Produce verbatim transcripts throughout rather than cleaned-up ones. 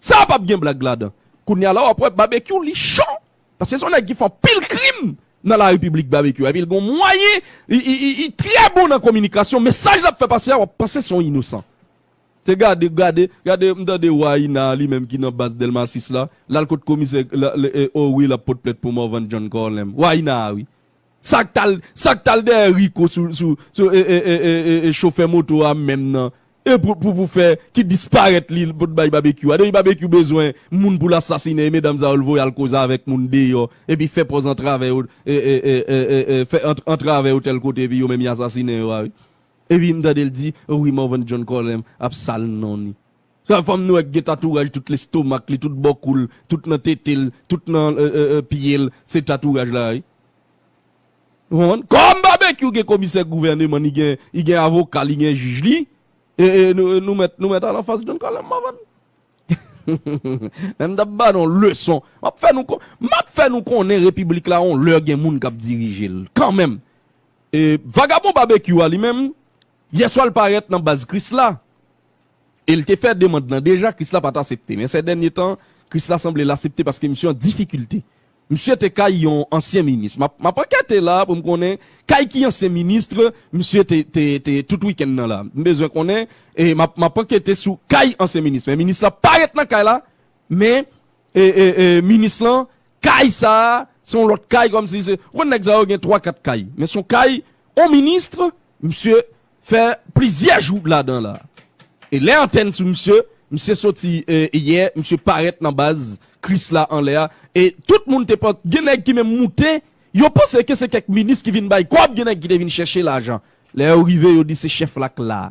Sa p ap gen blag ladan. Kounye a la, w ap wè Babekyou, li cho. Paske se yon nèg ki fè anpil krim nan la repiblik Babekyou. Epi l gen mwayen, li, li, li, li trè bon nan kominikasyon, mesaj l ap fè pase a, w ap panse se yon inosan. Se gade, gade, gade, m tande Wayna li menm ki nan baz Dèlma sis la, l al kot komisè, la, le, e, o wi, l ap pot plent pou Morvan John Corlem. Wayna a, wi. Sa k t al, sa k t al dèyè Rico sou, sou, sou, e, e, e, e, e, e, chofè moto a menm nan. E pou, pou, pou fè ki disparèt li, pou t bay Babekyou a. Depi Babekyou bezwen moun pou l asasinen, e medam sa yo l voye al koze avèk moun deyò. Epi fè pòz antrave yo, e, e, e, e, e, e, fè ant-, antrave yo tèl kote, epi yo menm y asasinen yo a, wi. Epi m tande l di, wi, Morvan John Corlem ap sal non li. Sa fanm nou wè k gen tatouaj tout lestomak li, tout bò kou l, tout nan tete l, tout nan, e, e, e, pye l, se tatouaj la, wi. Ou konprann? Kòm Babekyou gen komisè gouvèneman, li gen, li gen avoka, li gen jij li, e, e, nou, nou mèt, nou mèt al anfas John Corlem Morvan. Men m t ap ba nou leson. M ap fè nou kon-, m ap fè nou konnen repiblik la yon lè gen moun k ap dirije l. Kanmenm. E, vagabon Babekyou a li menm, yèswa l parèt nan baz Krisla. E l te fè demann nan deja, Krisla pa t asepte. Men sè dènye tan, Krisla sanble l asepte paske misye an difikilte. Misye te kay yon ansyen minis. M ap, m ap ankete la pou m konnen kay ki ansyen minis misye te, te, te tout wikenn nan la. M bezwen konnen, e m ap, m ap ankete sou kay ansyen minis. Men minis la parèt nan kay la, men, e, e, e, minis lan, kay sa a, se yon lòt kay kòmsi se, ou konn nèg sa yo gen twa, kat kay. Men se yon kay, yon minis, misye fè plizyè jou ladan la. E lè antèn sou misye, misye soti, e, yè, misye parèt nan baz Krisla anlè a. E tout moun te panse, gen nèg ki menm moute, yo panse ke se kèk minis ki vin bay kòb, gen nèg ki te vin chèche lajan. Lè yo rive, yo di se chèf la k la.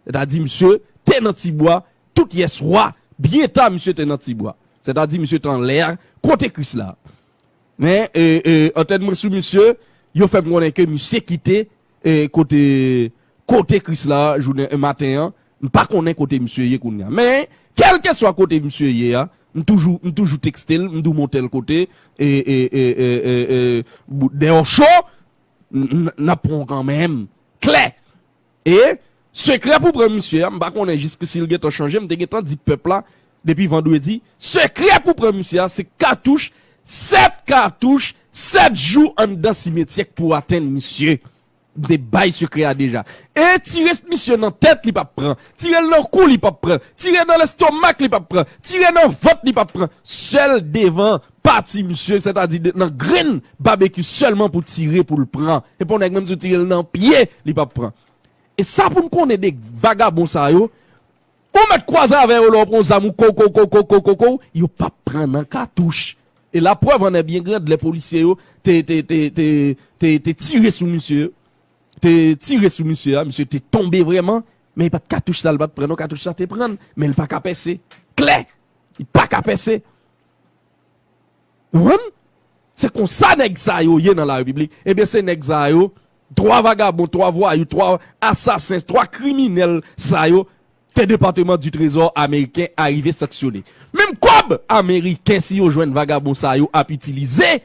Sètadi misye te nan Tibwa, tout yèswa, byen ta misye te nan Tibwa. Sètadi misye te anlè a, kote Krisla. Men, e, e, antèn mwen sou misye, yo fè m konnen ke misye kite, e, kote, kote Krisla jounen, e, maten an. M pa konnen kote misye ye kounye a. Men, kèlkeswa kote misye ye a, m toujou, m toujou tekste l, m di w monte l kote, e, e, e, e, e, e, bou-, dèyè w cho, n, n, n ap pran w kanmenm. Klè! E sekrè pou pran misye a, m pa konnen jis si l gentan chanje, m te gentan di pèp la depi vandredi, sekrè pou pran misye a, se katouch, sèt katouch, sèt jou anndan simetyè k pou atenn misye. M te bay sekrè a deja. E tire misye nan tèt, li p ap pran. Tire l nan kou, li p ap pran. Tire nan lestomak, li p ap pran. Tire nan vant, li p ap pran. Sèl devan pati misye, sètadi de, nan grenn Babekyou sèlman pou tire, pou l pran. E pa yon nèg menm si w tire l nan pye, li p ap pran. E sa pou n konnen de vagabon sa yo, ou mèt kwaze avè yo lè w pran zam ou kow, kow, kow, kow, kow, kow, kow, yo p ap pran nan katouch. E laprèv an è byen grand, lè polisye yo te, te, te, te, te, te tire sou misye, te tire sou misye a, misye te tonbe vrèman, men e pa t katouch sa l pa t pran non, katouch sa te pran l, men l pa ka pèse. Klè! Li pa ka pèse. Ou konprann? Se konsa nèg sa yo ye nan la repiblik. Ebyen, se nèg sa yo, twa vagabon, twa vwayou, twa asasen, twa kriminèl sa yo, ke Departement du Trésor ameriken arive sanksyone. Menm kòb ameriken, si yo jwenn vagabon sa yo ap itilize,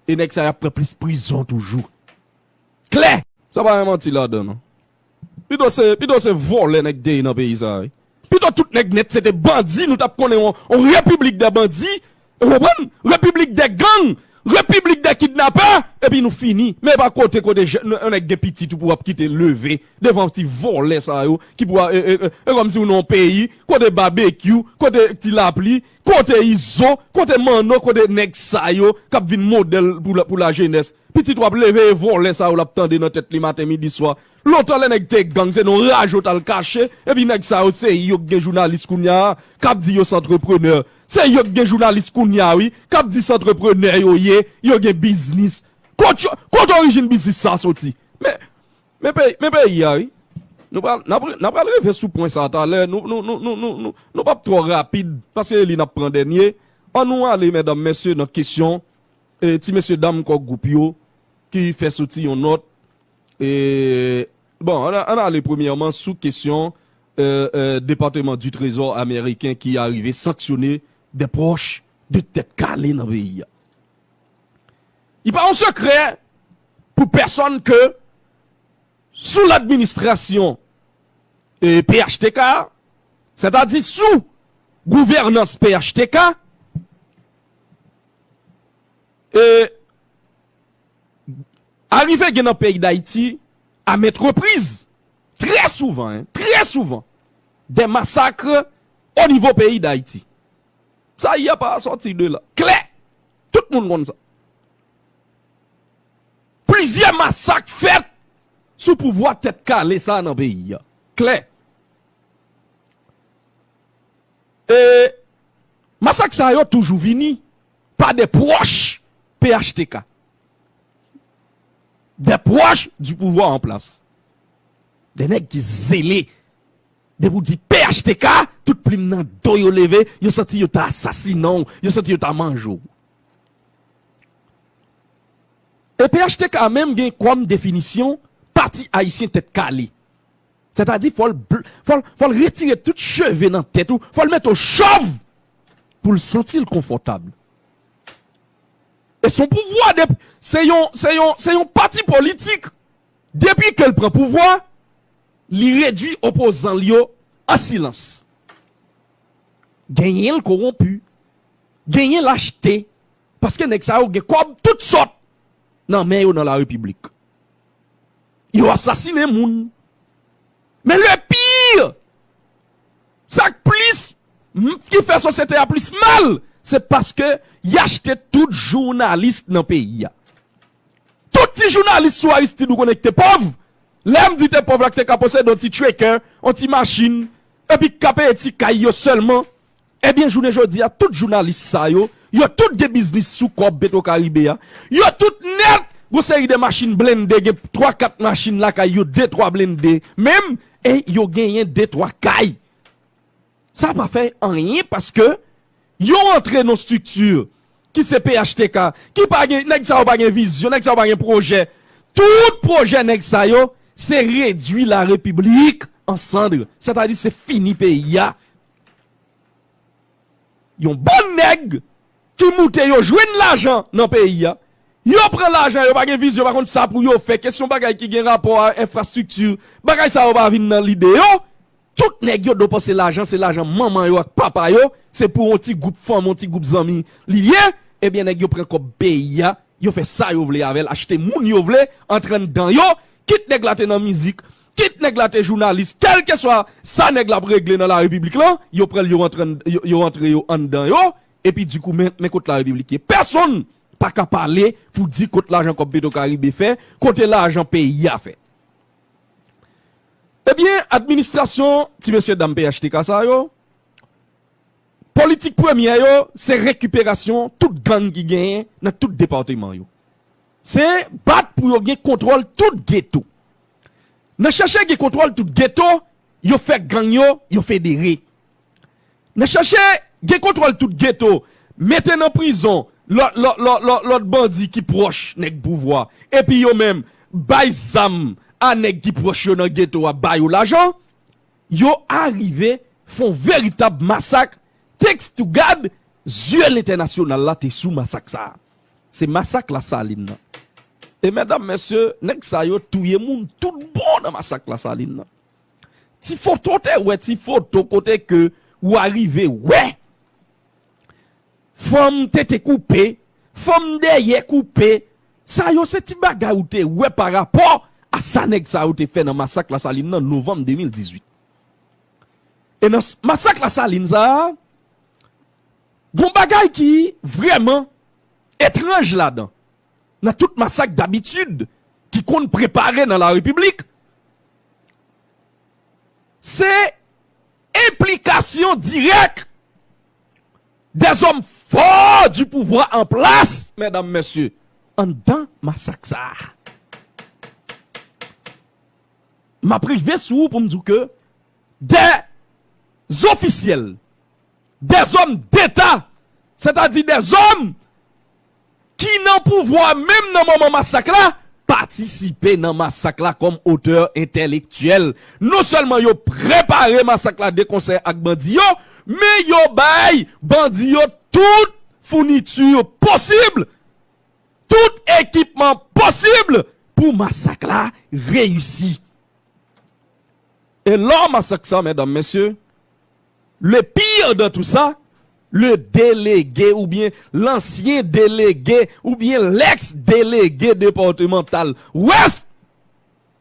e nèg sa yo ap pran plis prizon toujou. Klè! Sa pa gen manti ladan, non. Pito se, pito se vòlè nèg te ye nan peyi sa a, wi. Pito tout nèg nèt se te bandi, nou t ap konnen yon, yon repiblik de bandi, ou konprann? Repiblik de gang, repiblik de kidnapè, epi nou fini. Men e pa kote, kote jè-, yon nèg gen pitit ou pou w ap kite leve devan ti vòlè sa yo, ki pou a, e, e, e, e kòmsi w nan yon peyi, kote Babekyou, kote Ti Lapli, kote Izo, kote Manno, kote nèg sa yo k ap vin modèl pou la, pou lajenès. Pitit w ap leve e vòlè sa yo l ap tande nan tèt li maten, midi, swa. Lontan lè nèg te gang, se nan raje yo t al kache, epi nèg sa yo se yo k gen jounalis kounye a, k ap di yo se antreprenè. Se yo k gen jounalis kounye a, wi, k ap di se antreprenè yo ye, yo gen biznis. Kot yo, kot orijin biznis sa soti? Men, men peyi, men peyi a, wi. Nou pral, n ap, n ap pral rive sou pwen sa talè, nou, nou, nou p ap twò rapid, paske li n ap pran dènye. Ann nou ale, medam, mesye, nan kesyon e, ti mesye dam kò gwoup yo ki fè soti yon nòt. E, bon, ann, ann ale premyèman sou kesyon, e, e, Departement du Trésor ameriken ki arive sanksyone de pwòch de Tèt Kale nan peyi a. Li pa yon sekrè pou pèsonn ke sou ladministrasyon, e, P H T K, sètadi sou gouvènans P H T K, e, arive gen nan peyi Dayiti, à maintes reprises, très souvent, hein, très souvent, des massacres au niveau pays d'Haïti. Sa y a pa sòti de la. Klè! Tout moun konn sa. Plizyè masak fèt sou pouvwa tèt kale sa a nan peyi a. Klè. E masak sa yo toujou vini pa de pwòch P H T K. Des proches du pouvoir en place. De nèg ki zele. Depi w di P H T K, tout plim nan do yo leve, yo santi yo ta asasinen w, yo santi yo ta manje w. E P H T K menm gen kòm definisyon Pati Ayisyen Tèt Kale. Sètadi, fò l, bl- fò l, fò l retire tout cheve nan tèt ou, fò l mete w chòv pou l santi l konfòtab. E se yon pouvwa de, se yon, se yon, se yon pati politik. Depi ke l pran pouvwa, li redui opozan l yo an silans. Genyen l kowonpi, genyen l achte, paske nèg sa yo gen kòb tout sòt nan men yo nan la repiblik. Yo asasinen moun. Men le pire, sa k plis, m- ki fè sosyete a plis mal, se paske y achte tout jounalis nan peyi a. Tout ti jounalis sou Aristide ou konnen ki te pòv. Lè m di te pòv la, ki te ka posede yon ti tracker, yon ti machin, epi k ka peye ti kay yo sèlman. Ebyen, jounen jodi a, tout jounalis sa yo, yo tout gen biznis sou kòb Petro Caribe a. Yo tout nèt, gon seri de machin blende, gen twa kat machin lakay yo, de twa blende menm, e yo genyen de twa kay. Sa pa fè anyen paske yo antre nan strikti ki se P H T K, ki pa gen, nèg sa yo pa gen vizyon, nèg sa yo pa gen pwojè. Tout pwojè nèg sa yo, se redui la repiblik an sandre. Sètadi, se fini peyi a. Yon bann nèg ki moute yo jwenn lajan nan peyi a. Yo pran lajan, yo pa gen vizyon, yo pa konn sa pou yo fè. Kesyon bagay ki gen rapò a enfrastrikti, bagay sa yo pa vin nan lide yo. Tout nèg yo do panse lajan, se lajan manman yo ak papa yo, se pou yon ti gwoup fanmi, yon ti gwoup zanmi li ye. Ebyen, nèg yo pran kòb peyi a, yo fè sa yo vle avè l, achte moun yo vle, antre anndan yo, kit nèg la te nan mizik, kit nèg la te jounalis, kèlkeswa sa nèg la ap regle nan la repiblik lan, yo pran l, yo antre, yo, yo antre yo anndan yo, epi dikou, men, men kot la repiblik ye. Pèsonn pa ka pale pou di kot lajan kòb Petro Caribe fè, kote lajan peyi a fè. Ebyen, administrasyon ti mesye dam P H T K sa yo, politik premyè yo, se rekiperasyon tout gang ki genyen nan tout depatman yo. Se bat pou yo gen kontwòl tout geto. Nan chèche gen kontwòl tout geto, yo fè gang yo, yo federe. Nan chèche gen kontwòl tout geto, mete nan prizon lòt, lòt, lòt, lòt, lòt bandi ki pwòch nèg pouvwa. Epi yo menm, bay zam a nèg ki pwòch yo nan geto a, ba yo lajan. Yo arive fè yon veritab masak. Thanks to God, zye lentènasyonal la te sou masak sa a. Se masak Lasalin nan. E medam, mesye, nèg sa yo touye moun tout bon nan masak Lasalin nan. Ti foto te wè, ti foto kote ke ou arive wè fanm tete koupe, fanm dèyè koupe. Sa yo se ti bagay ou te wè pa rapò a sa nèg sa yo te fè nan masak Lasalin nan novanm de mil dizuit. E nan s- masak Lasalin sa a, gon bagay ki vrèman etranj ladan. Nan tout masak dabitid ki konn prepare nan la repiblik, se enplikasyon dirèk des hommes forts du pouvoir en place, medam, mesye, anndan masak sa a. M ap rive sou ou pou m di w ke des officiels, des hommes d'État, sètadi des hommes ki nan pouvwa menm nan moman masak la, patisipe nan masak la kòm otè entèlektyèl. Non sèlman yo prepare masak la de konsè ak bandi yo, men yo bay bandi yo tout founiti posib, tout ekipman posib pou masak la reyisi. E lò masak sa, medam, mesye, Le pire de tout sa, le délégué oubyen lansyen delege oubyen lèks delege depatmantal Wès,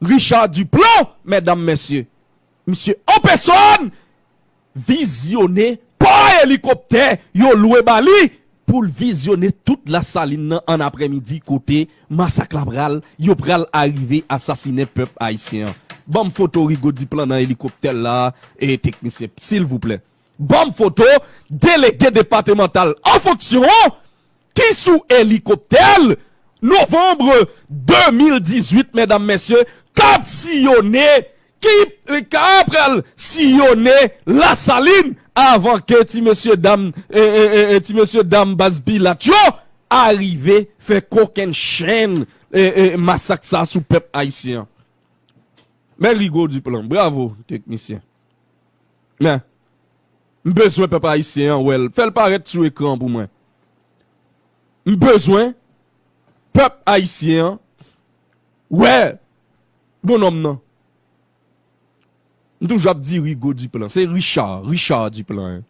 Richard Duplan, medam, mesye, misye an pèsòn vizyone pò elikoptè yo lwe ba li pou l vizyone tout Lasalin nan an aprèmidi kote masak la pral, yo pral arive asasinen pèp ayisyen an. Ban m foto Rigaud Duplan nan elikoptè la, e teknisyen, silvouplè. Ban m foto delege depatmantal an fonksyon an ki sou elikoptè l, novanm de mil dizuit, medam, mesye, k ap siyone, ki, k ap pral siyone Lasalin avan ke ti mesye dam, e, e, e, e, ti mesye dam baz Pilat yo arive fè kokennchenn, e, e, masak sa sou pèp ayisyen an. Men Rigaud Duplan, bravo, teknisyen. Men, m bezwen pèp ayisyen an wè l. Fè l parèt sou ekran pou mwen. M bezwen pèp ayisyen an wè bonòm nan. M toujou ap di Rigaud Duplan. Se Richard, Richard Duplan.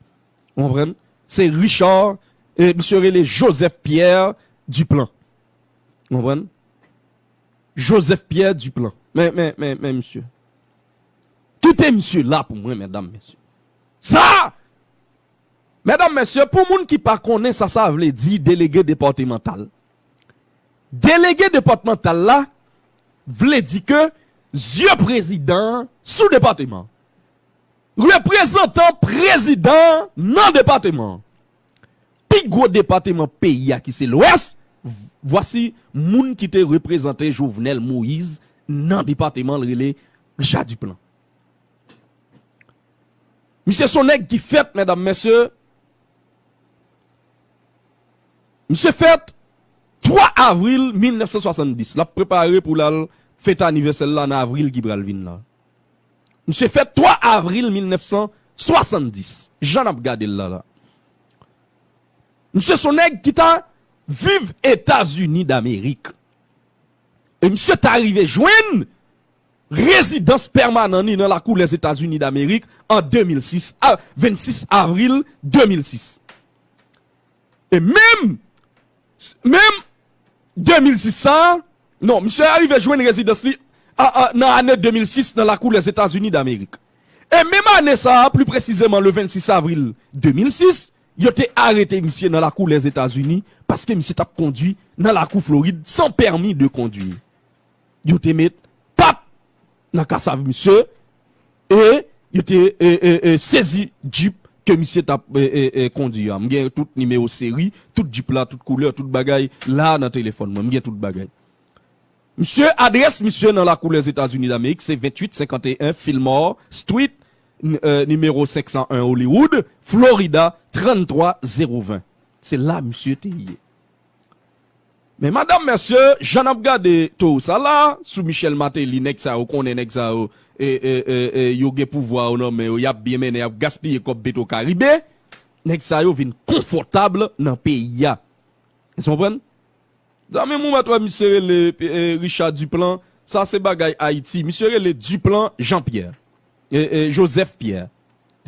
Ou konprann? Se Richard, e misye rele Joseph Pierre Duplan. Ou konprann? Joseph Pierre Duplan. Men, men, men, men, misye. Kite misye la pou mwen, medam, mesye. Sa! Medam, mesye, pou moun ki pa konnen sa sa vle di delege depatmantal. Delege depatmantal la vle di ke zye prezidan an sou depatman. Reprezantan prezidan an nan depatman. Pi gwo depatman peyi a ki se Lwès, vwasi moun ki te reprezante Jovenel Moïse nan depatman l rele Richard Duplan. Misye se yon nèg ki fèt, medam, mesye. Misye fèt twa avril mil nèf san swasanndis. L ap prepare pou l al fete anivèsè l la nan avril ki pral vin la. Misye fèt twa avril mil nèf san swasanndis. Jan n ap gade l la la. Misye se yon nèg ki ta viv Etazini Damerik. E misye ta rive jwenn rezidans pèmanan li nan lakou Lèzetazini Damerik an de mil sis, a, vennsis avril de mil sis. E menm, menm de mil sis sa a, non, misye arive jwenn rezidans li a, a, nan ane de mil sis nan lakou Lèzetazini Damerik. E menm ane sa a, pli presizeman le vennsis avril de mil sis, yo te arete misye nan lakou Lèzetazini paske misye t ap kondui nan lakou Florid san pèmi de kondui. Yo te met pat nan kasav misye e yo te, e, e, e, sezi djip ke misye t ap, e, e, e, kondui a. M gen tout nimewo seri, tout djip la, tout koulè, tout bagay la nan telefòn mwen. M gen tout bagay. Misye, adrès misye nan lakou Lèzetazini Damerik se venntuit senkanteyen Fillmore Street, n-, e, nimewo senk san en Hollywood, Florida, tranntwa zewo ven. Se la misye te ye. Men madanm, mesye, jan n ap gade towo sa la, sou Michel Martelly, nèg sa yo konnen, nèg sa yo, e, e, e, e, yo gen pouvwa yo nan men yo, y ap byen mennen, y ap gaspiye kòb Petro Caribe, nèg sa yo vin konfòtab nan peyi a. Èske w konprann? Zanmi m, ou mèt wè misye rele, e, Richard Duplan, sa se bagay Ayiti. Misye rele Duplan Jean Pierre. E, e, Joseph Pierre.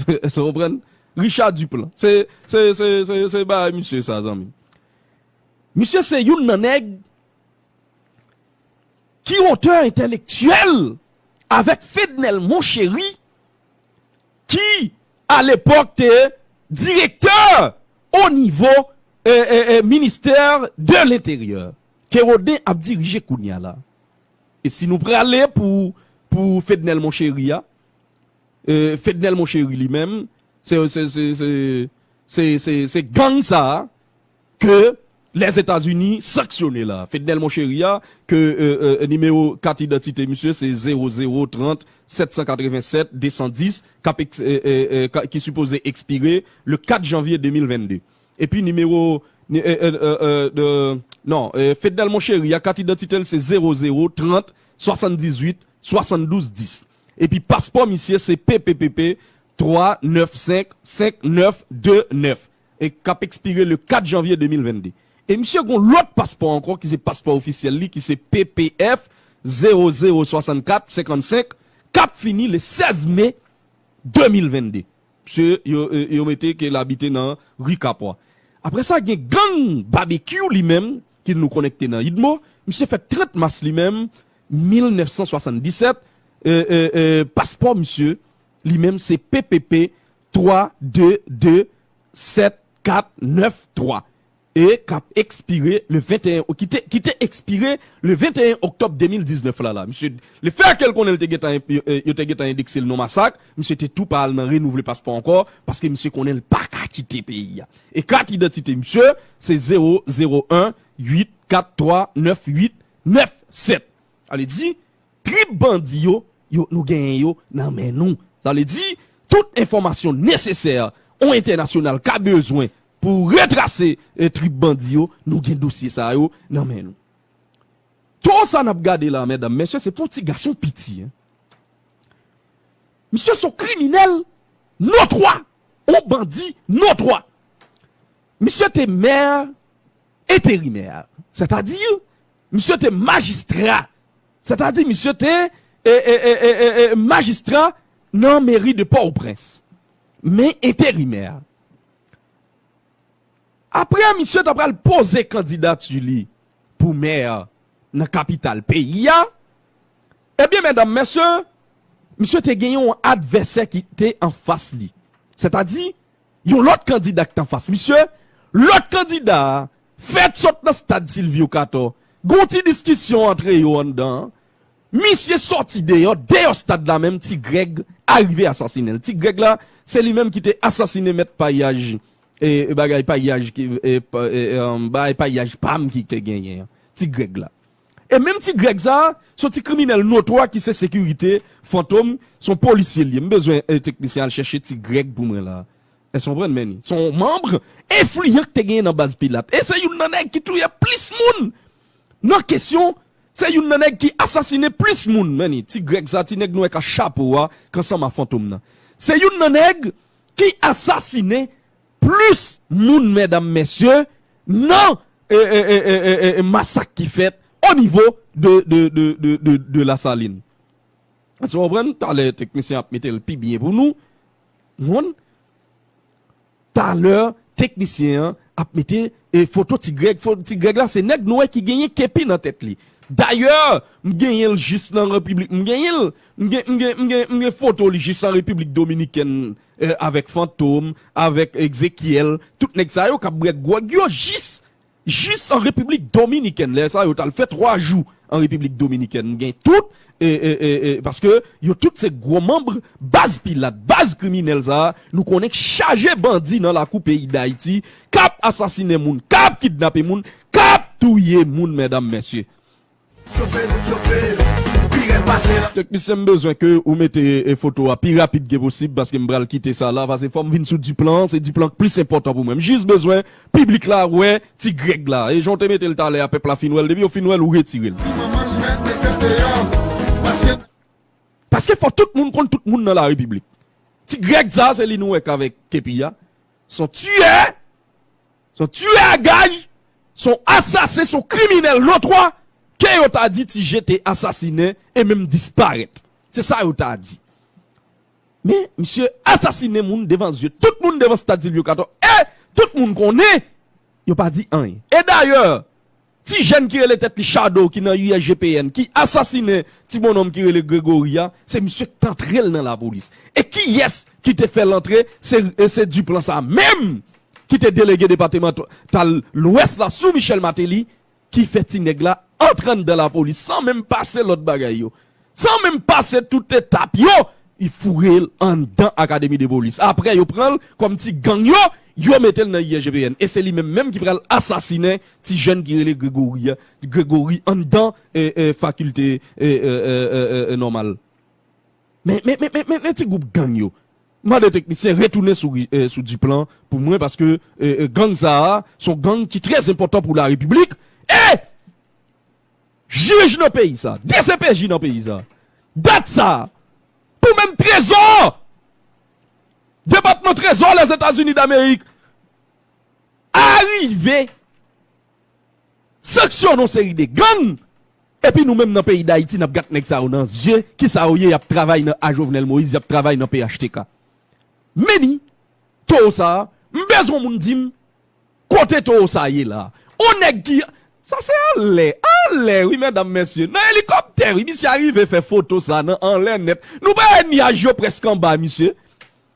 Èske w konprann? Richard Duplan. Se, se, se, se, se bagay misye sa, zanmi. Misye se youn nan nèg ki otè entèlektyèl avèk Fednel Monchéry, ki, alepòk, te direktè o nivo, e, e, e, ministè de lenteryè, ke Rodin ap dirije kounye a la. E si nou prale pou, pou Fednel Monchéry a, e, Fednel Monchéry li menm, se, se, se, se, se, se, se gang sa a ke Lèzetazini sanksyone la. Fednel Monchéry a, ke, e, e, nimewo kat idantite misye se zewo zewo trant sèt san katreven sèt de san dis, k ap eks-, e, e, e, ka, ki sipoze ekspire le kat janvye de mil vennde. Epi nimewo, ni-, e, e, e, e, de, non, e, Fednel Monchéry a, kat idantite l se zewo zewo trant swasanndizuit swasanndouz dis. Epi paspò misye se P P P P twa nèf senk senk nèf de nèf, e k ap ekspire le kat janvye de mil vennde. E misye gon lòt paspò ankò ki se paspò ofisyèl li, ki se P P F zewo zewo swasannkat senkannsenk, k ap fini le sèz me de mil vennde. Misye, yo, yo, yo mete ke l abite nan ri Kapwa. Apre sa, gen gang Babekyou li menm, ki nou konekte nan Idmo. Misye fèt trant mas li menm, mil nèf san swasanndisèt. E, e, e, paspò misye, li menm, se P P P twa de de sèt kat nèf twa. E k ap ekspire le venteyen, ki te, ki te ekspire le venteyen oktòb de mil diznèf la, la. Misye, le fè ke l konnen l te gentan, yo, yo te gentan endekse l non masak, misye te tou pa al nan renouvle paspò ankò, paske misye konnen l pa ka kite peyi a. E kat idantite misye, se zewo zewo en uit kat twa nèf uit nèf sèt. Sa vle di, trip bandi yo, yo, nou genyen yo nan men nou. Sa vle di, tout enfòmasyon nesesè yon entènasyonal ka bezwen pou retrase, eh, trip bandi yo, nou gen dosye sa yo nan men nou. Towo sa n ap gade la, medam, mesye, se pa yon ti gason piti, en. Misye se yon kriminèl notwa, yon bandi notwa. Misye te mè enterimè, sètadi, misye te majistra, sètadi, misye te, e, e, e, e, e, e, majistra nan meri de Pòtoprens, men enterimè. Apre, misye ta pral poze kandidati li pou mè nan kapital peyi a. Ebyen, medam, mesye, misye te gen yon advèsè ki te anfas li. Sètadi, yon lòt kandida ki t anfas misye, lòt kandida a fèt sot nan stad Sylvio Cator. Gon ti diskisyon antre yo anndan an. Misye sòti deyò, deyò stad la menm, Ti Grèg arive asasinen l. Ti Grèg la, se li menm ki te asasinen mèt payaj, e, e bagay payaj ki, e, pa- e, e, um, bagay payaj pam ki te genyen an. Ti Grèg la. E menm Ti Grèg sa, se yon ti kriminèl notwa ki se sekirite Fantom, se yon polisye li ye. M bezwen, e, teknisyen al chèche Ti Grèg pou mwen la. Èske w konprann, Manny? Se yon manm enfliyan ki te genyen nan baz Pilat. E se youn nan nèg ki touye plis moun nan kesyon, se youn nan nèg ki asasinen plis moun, Manny. Ti Grèg sa, ti nèg nou wè k ak chapo a, k ansanm a Fantom nan. Se youn nan nèg ki asasinen plis moun, medam, mesye, nan, e, e, e, e, e, e, masak ki fèt o nivo de, de, de, de, de, de Lasalin. Èske w konprann? Talè teknisyen ap mete l pi byen pou nou. Ou konprann? Talè teknisyen an ap mete, e, foto Ti Grèg. Fo- Ti Grèg la, se nèg nou wè ki genyen kepi nan tèt li. Dayè, m genyen l jis nan Repiblik. M genyen l, m gen, m gen, m gen, m gen foto li jis an Repiblik Dominikèn, e, avèk Fantom, avèk Ezekyèl. Tout nèg sa yo k ap bwè gwòg yo jis jis an Repiblik Dominikèn. Lè sa, yo t al fè twa jou an Repiblik Dominikèn. M gen tout, e, e, e, e, paske yo tout se gwo manm baz Pilat, baz kriminèl sa a. Nou konnen k chaje bandi nan lakou peyi Dayiti, k ap asasinen moun, k ap kidnape moun, k ap touye moun, medam, mesye. Chofe nou chofe, pi rèd pase. Teknisyen, m bezwen ke ou mete, e, foto a pi rapid ke posib, paske m pral kite sa la, paske fò m vin sou Duplan, se Duplan k plis enpòtan pou mwen. M jis bezwen piblik la wè Ti Grèg la. E jan w te mete l talè a, pèp la fin wè l, depi yo fin wè l, ou retire l. Ti manman l mèt mete l deyò, paske paske fò tout moun konn tout moun nan la Repiblik. Ti Grèg sa, se li nou wè k avèk kepi a. Se yon tiyè, se yon tiyè a gaj, se yon asasen, se yon kriminèl notwa, ke yo ta di Ti G te asasinen e menm disparèt. Se sa yo ta di. Men, misye asasinen moun devan zye tout moun devan stad Sylvio Cator. E tout moun konnen, yo pa di anyen. E dayè, ti jèn ki rele tèt li Shadow, ki nan U S G P N, ki asasinen ti bonnonm ki rele Gregory a, se misye k t antre l nan lapolis. E kiyès ki te fè l antre? Se, se Duplan sa menm ki te delege depatmantal Lwès la sou Michel Martelly, ki fè ti nèg la antre anndan lapolis san menm pase lòt bagay yo. San menm pase tout etap yo, li foure l anndan Akademi de Polis. Apre, yo pran l kòm ti gang yo, yo mete l nan I S G P N. E se li menm menm ki pral asasinen ti jèn ki rele Gregory a. Gregory anndan, e, e, fakilte, e, e, nòmal. Men, men, men, men, men, men ti gwoup gang yo. Mande teknisyen retounen sou, e, sou Duplan pou mwen, paske, e, e, gang sa a, se yon gang ki trè enpòtan pou larepiblik. E jij nan peyi sa, D C P J nan peyi sa, dat sa, pou menm trezò, depatman trezò Lèzetazini Damerik, arive sanksyone yon seri de gang, epi nou menm nan peyi Dayiti, n ap gad nèg sa yo nan zye, kisa yo ye, y ap travay nan, a Jovenel Moïse, y ap travay nan P H T K. Meni, towo sa a, m bezwen moun di m kote towo sa a ye la. On nèg ki, sa se anlè, anlè wi, medam, mesye. Nan elikoptè wi, misye arive fè foto sa nan anlè nèt. Nou pa wè nyaj yo prèske anba misye.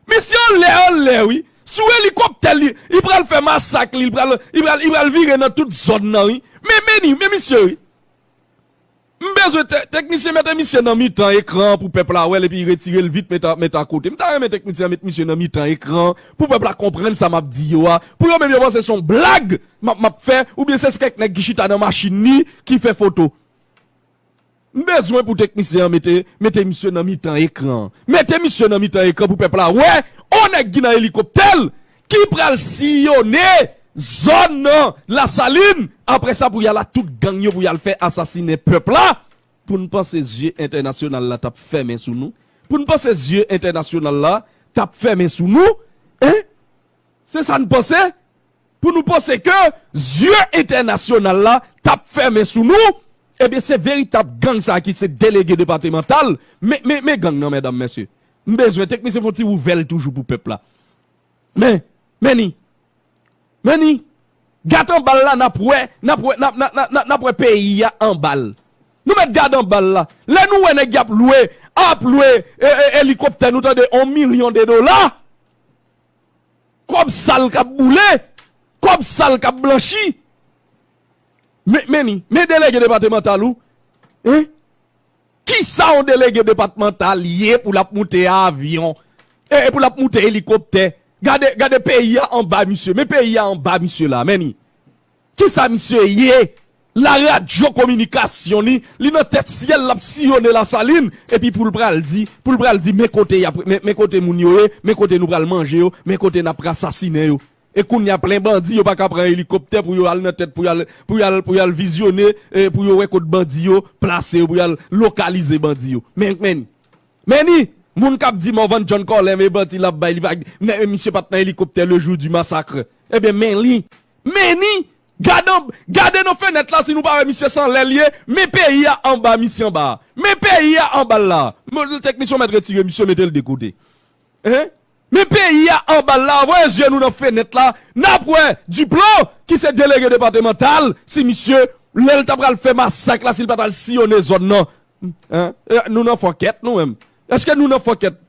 Misye anlè, anlè wi. Sou elikoptè li, li pral fè masak li, li pral, li pral, li pral vire nan tout zòn nan wi. Men, men, men misye wi. M bezwen te-, teknisyen mete misye nan mitan ekran an pou pèp la wè l epi retire l vit mete, mete akote. M ta renmen teknisyen an met misye nan mitan ekran an pou pèp la konprann sa m ap di yo a. Pou yo menm yo panse se yon blag m ap, m ap fè, oubyen se kèk nèg ki chita nan machin li ki fè foto. M bezwen pou teknisyen an mete, mete misye nan mitan ekran an. Mete misye nan mitan ekran pou pèp la wè, on nèg ki nan elikoptè l ki pral siyone zòn nan Lasalin. Apre sa, pou y al ak tout gang yo, pou y al fè asasinen pèp la. Pou n panse zye entènasyonal la t ap fèmen sou nou? Pou n panse zye entènasyonal la t ap fèmen sou nou? Hein? Se sa n panse? Pou nou panse ke zye entènasyonal la t ap fèmen sou nou? Ebyen, se veritab gang sa ki se delege depatèmantal. Men, men, men gang nan, medam, mesye. M bezwen teknisyen fè yon ti wouvè l toujou pou pèp la. Men, men ni. Men ni. Gad anba l la, n ap wè, n ap wè, n ap, n ap, n ap, n ap, n ap wè peyi a anba l. Nou mèt gad anba l la. Lè nou wè nèg y ap lwe, ap lwe, e, e, elikoptè, nou tande yon milyon de dola. Kòb sal k ap boule, kòb sal k ap blanchi. Men, men ni, men delege depatèmantal ou. Hein? Kisa yon delege depatèmantal ye pou l ap moute avyon? E, e pou l ap moute elikoptè? Gade, gade peyi a anba misye. Men peyi a anba misye la, men ni. Kisa misye ye? La radyo kominikasyon li, li nan tèt syèl, l ap siyone Lasalin, epi pou l pral di, pou l pral di, men kote y ap, men, men kote moun yo ye, men kote nou pral manje yo, men kote n ap asasinen yo. E kounye a plen bandi, yo pa ka pran elikoptè pou yo al nan tèt, pou y al, pou y al, pou y al vizyone, e pou yo wè kot bandi yo plase yo, pou y al lokalize bandi yo. Men, men, men ni, moun k ap di Morvan John Colem e manti l ap bay, li pa, men, men misye pa t nan elikoptè le jour du massacre. Ebyen, men li, men ni, gade, gade nan fenèt la si nou pa wè misye se anlè l ye, men peyi a anba misye anba a. Men peyi a anba l la. Teknisyen mèt retire misye, mete l de kote. Hein? Men peyi a anba l la, voye zye nou nan fenèt la, n ap wè Duplan, ki se delege depatèmantal, si misye, lè l ta pral fè masak la, si l pa t al siyone zòn nan. Hein? E, nou nan fòkèt, nou menm. Èske nou nan fòkèt?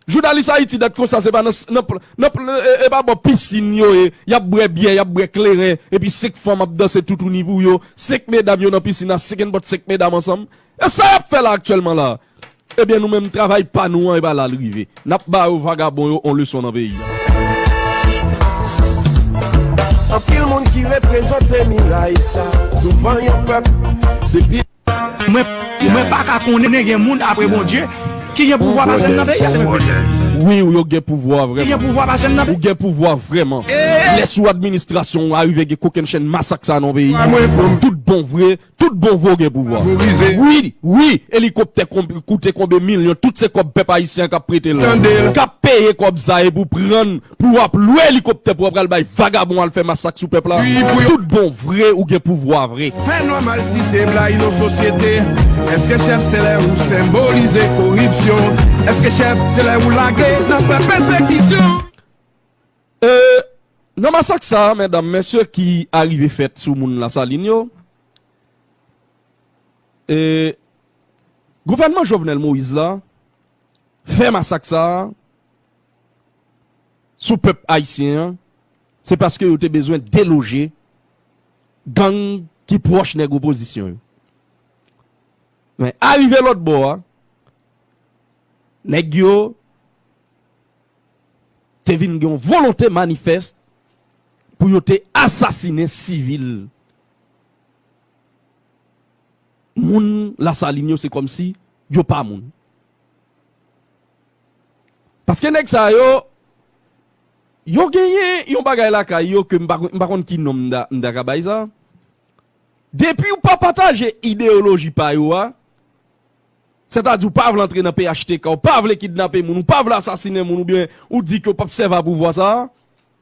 Jounalis Ayiti dat konsa, se pa nan, nan, nan, e, e pa bò pisin yo ye, y ap bwè byè, y ap bwè kleren, epi senk fanm ap danse toutouni pou yo, senk medam yo nan pisin nan, senk, nenpòt senk medam ansanm. E sa y ap fè la aktyèlman la? Ebyen, nou menm, travay pa nou an, e pa la l rive. N ap ba yo, vagabon yo, on leson nan peyi a. Anpil moun ki reprezante miray sa douvan yon pèp. Depi Mwen, mwen pa ka konnen gen moun apre Bondye ki gen pouvwa pase m nan peyi a, se mwen. Wi, wi, yo gen pouvwa vrèman. Ki gen pouvwa pase m nan peyi a. Ou gen pouvwa vrèman. Lè sou administrasyon ou arive gen kokenn chenn masak sa nan peyi, tout bon vre, tout bon vre ou gen pouvwa. Wi, wi, elikoptè konb-, koute konbe milyon, tout se kòb pèp ayisyen k ap prete l, k ap peye kòb sa e pou pran, pou w ap lwe elikoptè pou w ap pral bay vagabon al fè masak sou pèp la. Tout bon vre ou gen pouvwa vre. Fè nòmal site blay nan sosyete. Èske chèf se lè ou senbolize koripsyon? Èske chèf se lè ou lage nan fè pèsekisyon? E, nan masak sa, medam, mesye, ki arive fèt sou moun Lasalin yo, e, gouvènman Jovenel Moïse la fè masak sa sou pèp ayisyen an, se paske yo te bezwen deloje gang ki pwòch nèg opozisyon yo. Men, arive lòt bò a, nèg yo te vin gen yon volonte manifès pou yo te asasinen sivil. Moun Lasalin yo, se kòmsi yo pa moun. Paske nèg sa yo, yo genyen yon bagay lakay yo ke m pa, m pa konn ki non m ta, m ta ka bay sa. Depi w pa pataje ideyoloji pa yo a, sètadi w pa vle antre nan P H T K, w pa vle kidnape moun, w pa vle asasinen moun, oubyen ou di ke w p ap sèvi a pouvwa sa a,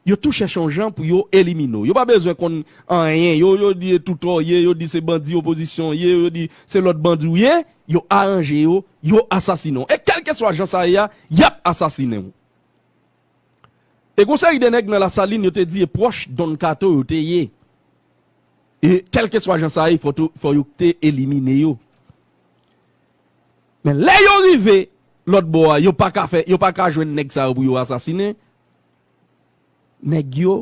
yo tou chèche yon jan pou yo elimine w. Yo pa bezwen konn anyen, yo, yo di e toutò w ye, yo di se bandi opozisyon w ye, yo di se lòt bandi w ye, yo aranje yo, yo asasinen w. E kèlkeswa jan sa ye a, y ap asasinen w. E gon seri de nèg nan Lasalin yo te di e pwòch Don Kato yo te ye. E kèlkeswa jan sa ye, fò, tou, fò yo te elimine yo. Men lè yo rive lòt bò a, yo pa ka fè, yo pa ka jwenn nèg sa yo pou yo asasinen. Nèg yo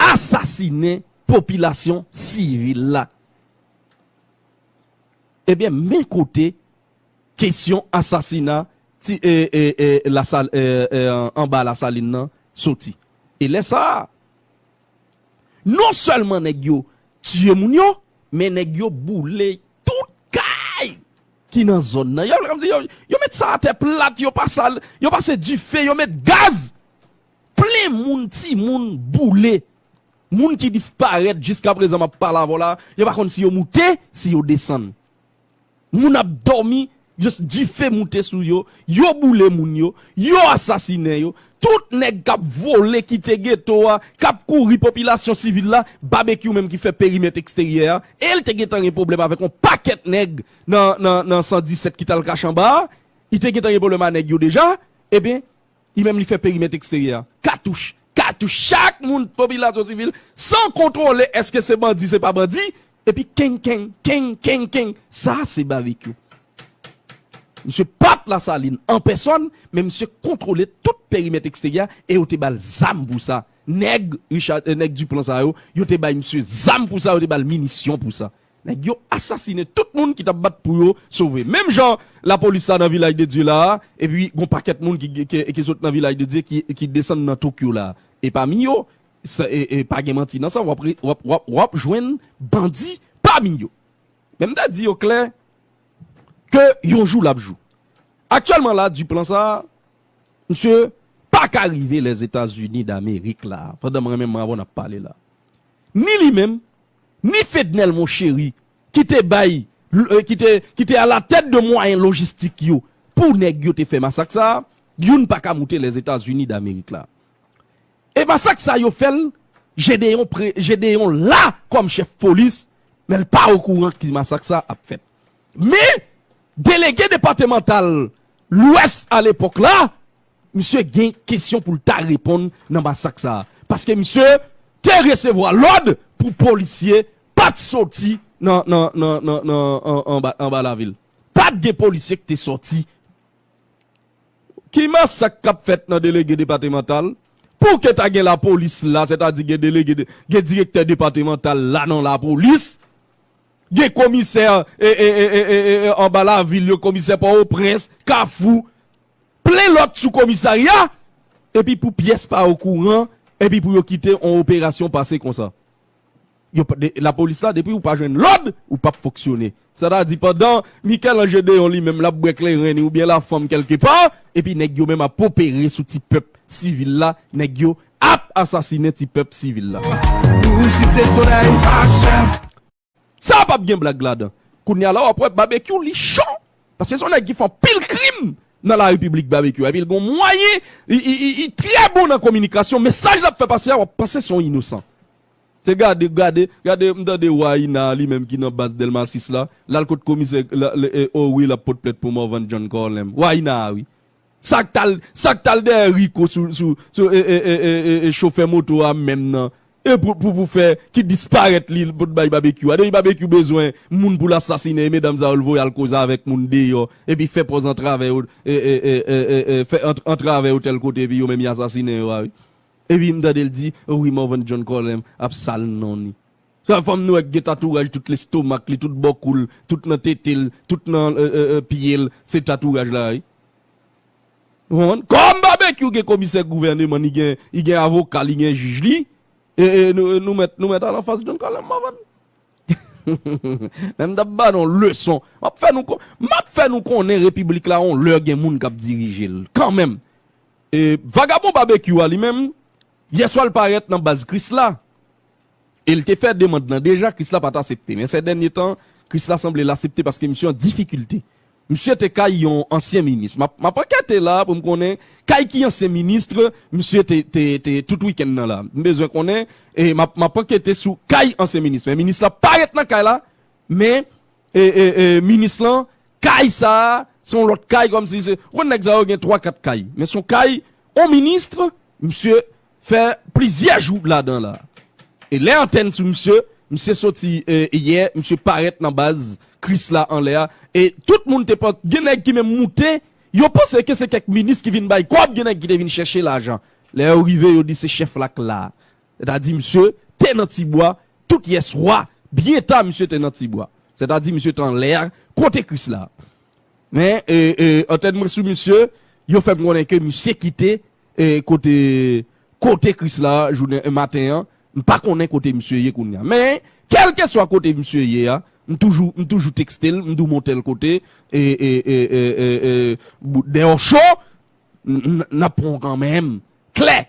asasinen popilasyon sivil la. Ebyen, men kote kesyon asasina ti, e, e, e, Lasal-, e, e, anba Lasalin nan soti. E lè sa a, non sèlman nèg yo tiye moun yo, men nèg yo boule tout kay ki nan zòn nan. Yo, kòmsi yo, yo met sa atè plat, yo pase, yo pase dife, yo met gaz. Plen moun, timoun boule. Moun ki disparèt jiska prezan m ap pale avè w la, yo pa konn si yo moute, si yo desann. Moun ap dòmi, jis dife moute sou yo, yo boule moun yo, yo asasinen yo. Tout nèg k ap vole kite geto a, k ap kouri popilasyon sivil la, Babekyou menm ki fè perimèt eksteryè a, e l te gentan gen pwoblèm avèk yon pakèt nèg nan, nan, nan san disèt ki t al kache anba a, li te gentan gen pwoblèm a nèg yo deja, ebyen, li menm li fè perimèt eksteryè a. Katouch, katouch, chak moun popilasyon sivil, san kontwole èske se bandi, se pa bandi, epi kenkenk, kenkenk, kenkenk, sa se Babekyou. Misye pa t Lasalin an pèsòn, men misye kontwole tout perimèt eksteryè a e yo te ba l zam pou sa. Nèg Richard, eh, nèg Duplan sa yo, yo te bay misye zam pou sa, yo te ba l minisyon pou sa. Nèg yo asasinen tout moun ki t ap bat pou yo sove. Menm jan lapolis la nan Vilaj de Dye la a, epi gon pakèt moun ki, ki, ki sot nan Vilaj de Dye ki, ki desann nan Tokyo la a. E pami yo, sa, e, e pa gen manti nan sa, w ap re-, w ap, w ap, w ap jwenn bandi pami yo. Men m ta di yo klè ke yon jou l ap jou. Aktyèlman la, Duplan sa a, misye pa ka rive Lèzetazini Damerik la, pandan m renmen m avè w n ap pale la. Ni li menm, ni Fednel Monchéry, ki te bay, eh, ki te, ki te alatèt de mwayen lojistik yo pou nèg yo te fè masak sa a, youn pa ka moute Lèzetazini Damerik la. E masak sa yo fè l, Jedeyon pre-, Jedeyon la kòm chèf polis, men l pa okouran ki masak sa ap fèt. Men, delege depatmantal Lwès a lepòk la, misye gen kesyon pou l ta reponn nan masak sa a. Paske misye te resevwa lòd pou polisye pa t soti nan, nan, nan, nan, nan, an, anba, anba lavil. Pa t gen polisye ki te sòti. Ki masak k ap fèt nan delege depatmantal? Pou ke ta gen lapolis la, sètadi gen delege de, gen direktè depatmantal la nan lapolis, gen komisè, e, e, anba lavil yo, komisè Pòtoprens, Kafou, plen lòt sou komisarya, epi pou pyès pa okouran, epi pou yo kite yon operasyon pase konsa. Yo pa, de, lapolis la, depi ou pa jwenn lòd, ou p ap fonksyone. Sètadi, pandan Michel-Ange Deyon li menm, l ap bwè kleren ni oubyen lafanm kèlkepa, epi nèg yo menm ap opere sou ti pèp sivil la, nèg yo ap asasinen ti pèp sivil la. Pou site solèy pa chèf. Sa p ap gen blag ladan. Kounye a la, w ap wè Babekyou, li cho. Paske se yon nèg ki fè anpil krim nan la repiblik Babekyou. Epi l gon mwayen, li, li, li, li trè bon nan kominikasyon. Mesaj l ap fè pase a, w ap panse se yon inosan. Se gade, gade, gade, m tande Wayna li menm ki nan baz Dèlma sis la, l al kot komisè, la, le, e, o wi, l ap pot plent pou Morvan John Corlem. Wayna a wi. Sa k t al, sa k t al dèyè Rico sou, sou, sou, e, e, chofè moto a menm nan. E pou, pou, pou fè, ki disparèt li, pou t bay Babekyou a. Depi Babekyou bezwen moun pou l asasinen, e medam sa yo l voye al koze avèk moun deyò, epi fè pòz antravè yo, e, e, e, e, e, e, fè ant-, antravè yo tèl kote, epi yo menm y asasinen yo a wi. Epi m tande l di, wi, Morvan John Corlem ap sal non li. Sa fanm nwè k gen tatouaj tout lestomak li, tout bò kou l, tout nan tete l, tout nan, e, e, e, pye l, se tatouaj la wi. Ou konprann? Kòm Babekyou gen komisè gouvèneman, li gen, li gen avoka, li gen jij li, e, e, nou, nou mèt, nou mèt al anfas John Corlem Morvan. Men m t ap ba nou leson. M ap fè nou kon-, m ap fè nou konnen repiblik la yon lè gen moun k ap dirije l. Kanmenm. E vagabon Babekyou a li menm, yèswa l parèt nan baz Krisla. E l te fè demann lan deja, Krisla pa t asepte. Men sè dènye tan, Krisla sanble l asepte paske misye an difikilte. Misye te kay yon ansyen minis. M ap, m ap ankete la pou m konnen kay ki ansyen minis misye te, te, te tout wikenn nan la. M bezwen konnen, e m ap, m ap ankete sou kay ansyen minis. Men minis la parèt nan kay la, men, e, e, e, minis lan, kay sa a, se yon lòt kay, kòmsi se, ou konn nèg sa yo gen twa, kat kay. Men se yon kay, yon minis, misye fè plizyè jou ladan la. E lè antèn sou misye, misye soti, e, yè, misye parèt nan baz Krisla anlè a. E tout moun te pa, gen nèg ki menm moute, yo panse ke se kèk minis ki vin bay kòb, gen nèg ki te vin chèche lajan. Lè yo rive, yo di se chèf la k la. Sètadi misye te nan tibwa, tout yèswa, byen ta misye te nan tibwa. Sètadi misye te anlè a, kote Krisla. Men, e, e, antèn mwen sou misye, yo fè m konnen ke misye kite, e, kote, kote Krisla jounen, e, maten an. M pa konnen kote misye ye kounye a. Men, kèlkeswa kote misye ye a, m toujou, m toujou tekste l, m di w m on tèl kote, e, e, e, e, e, e, bout dèyè w cho, n, n, n ap pran w kanmenm. Klè!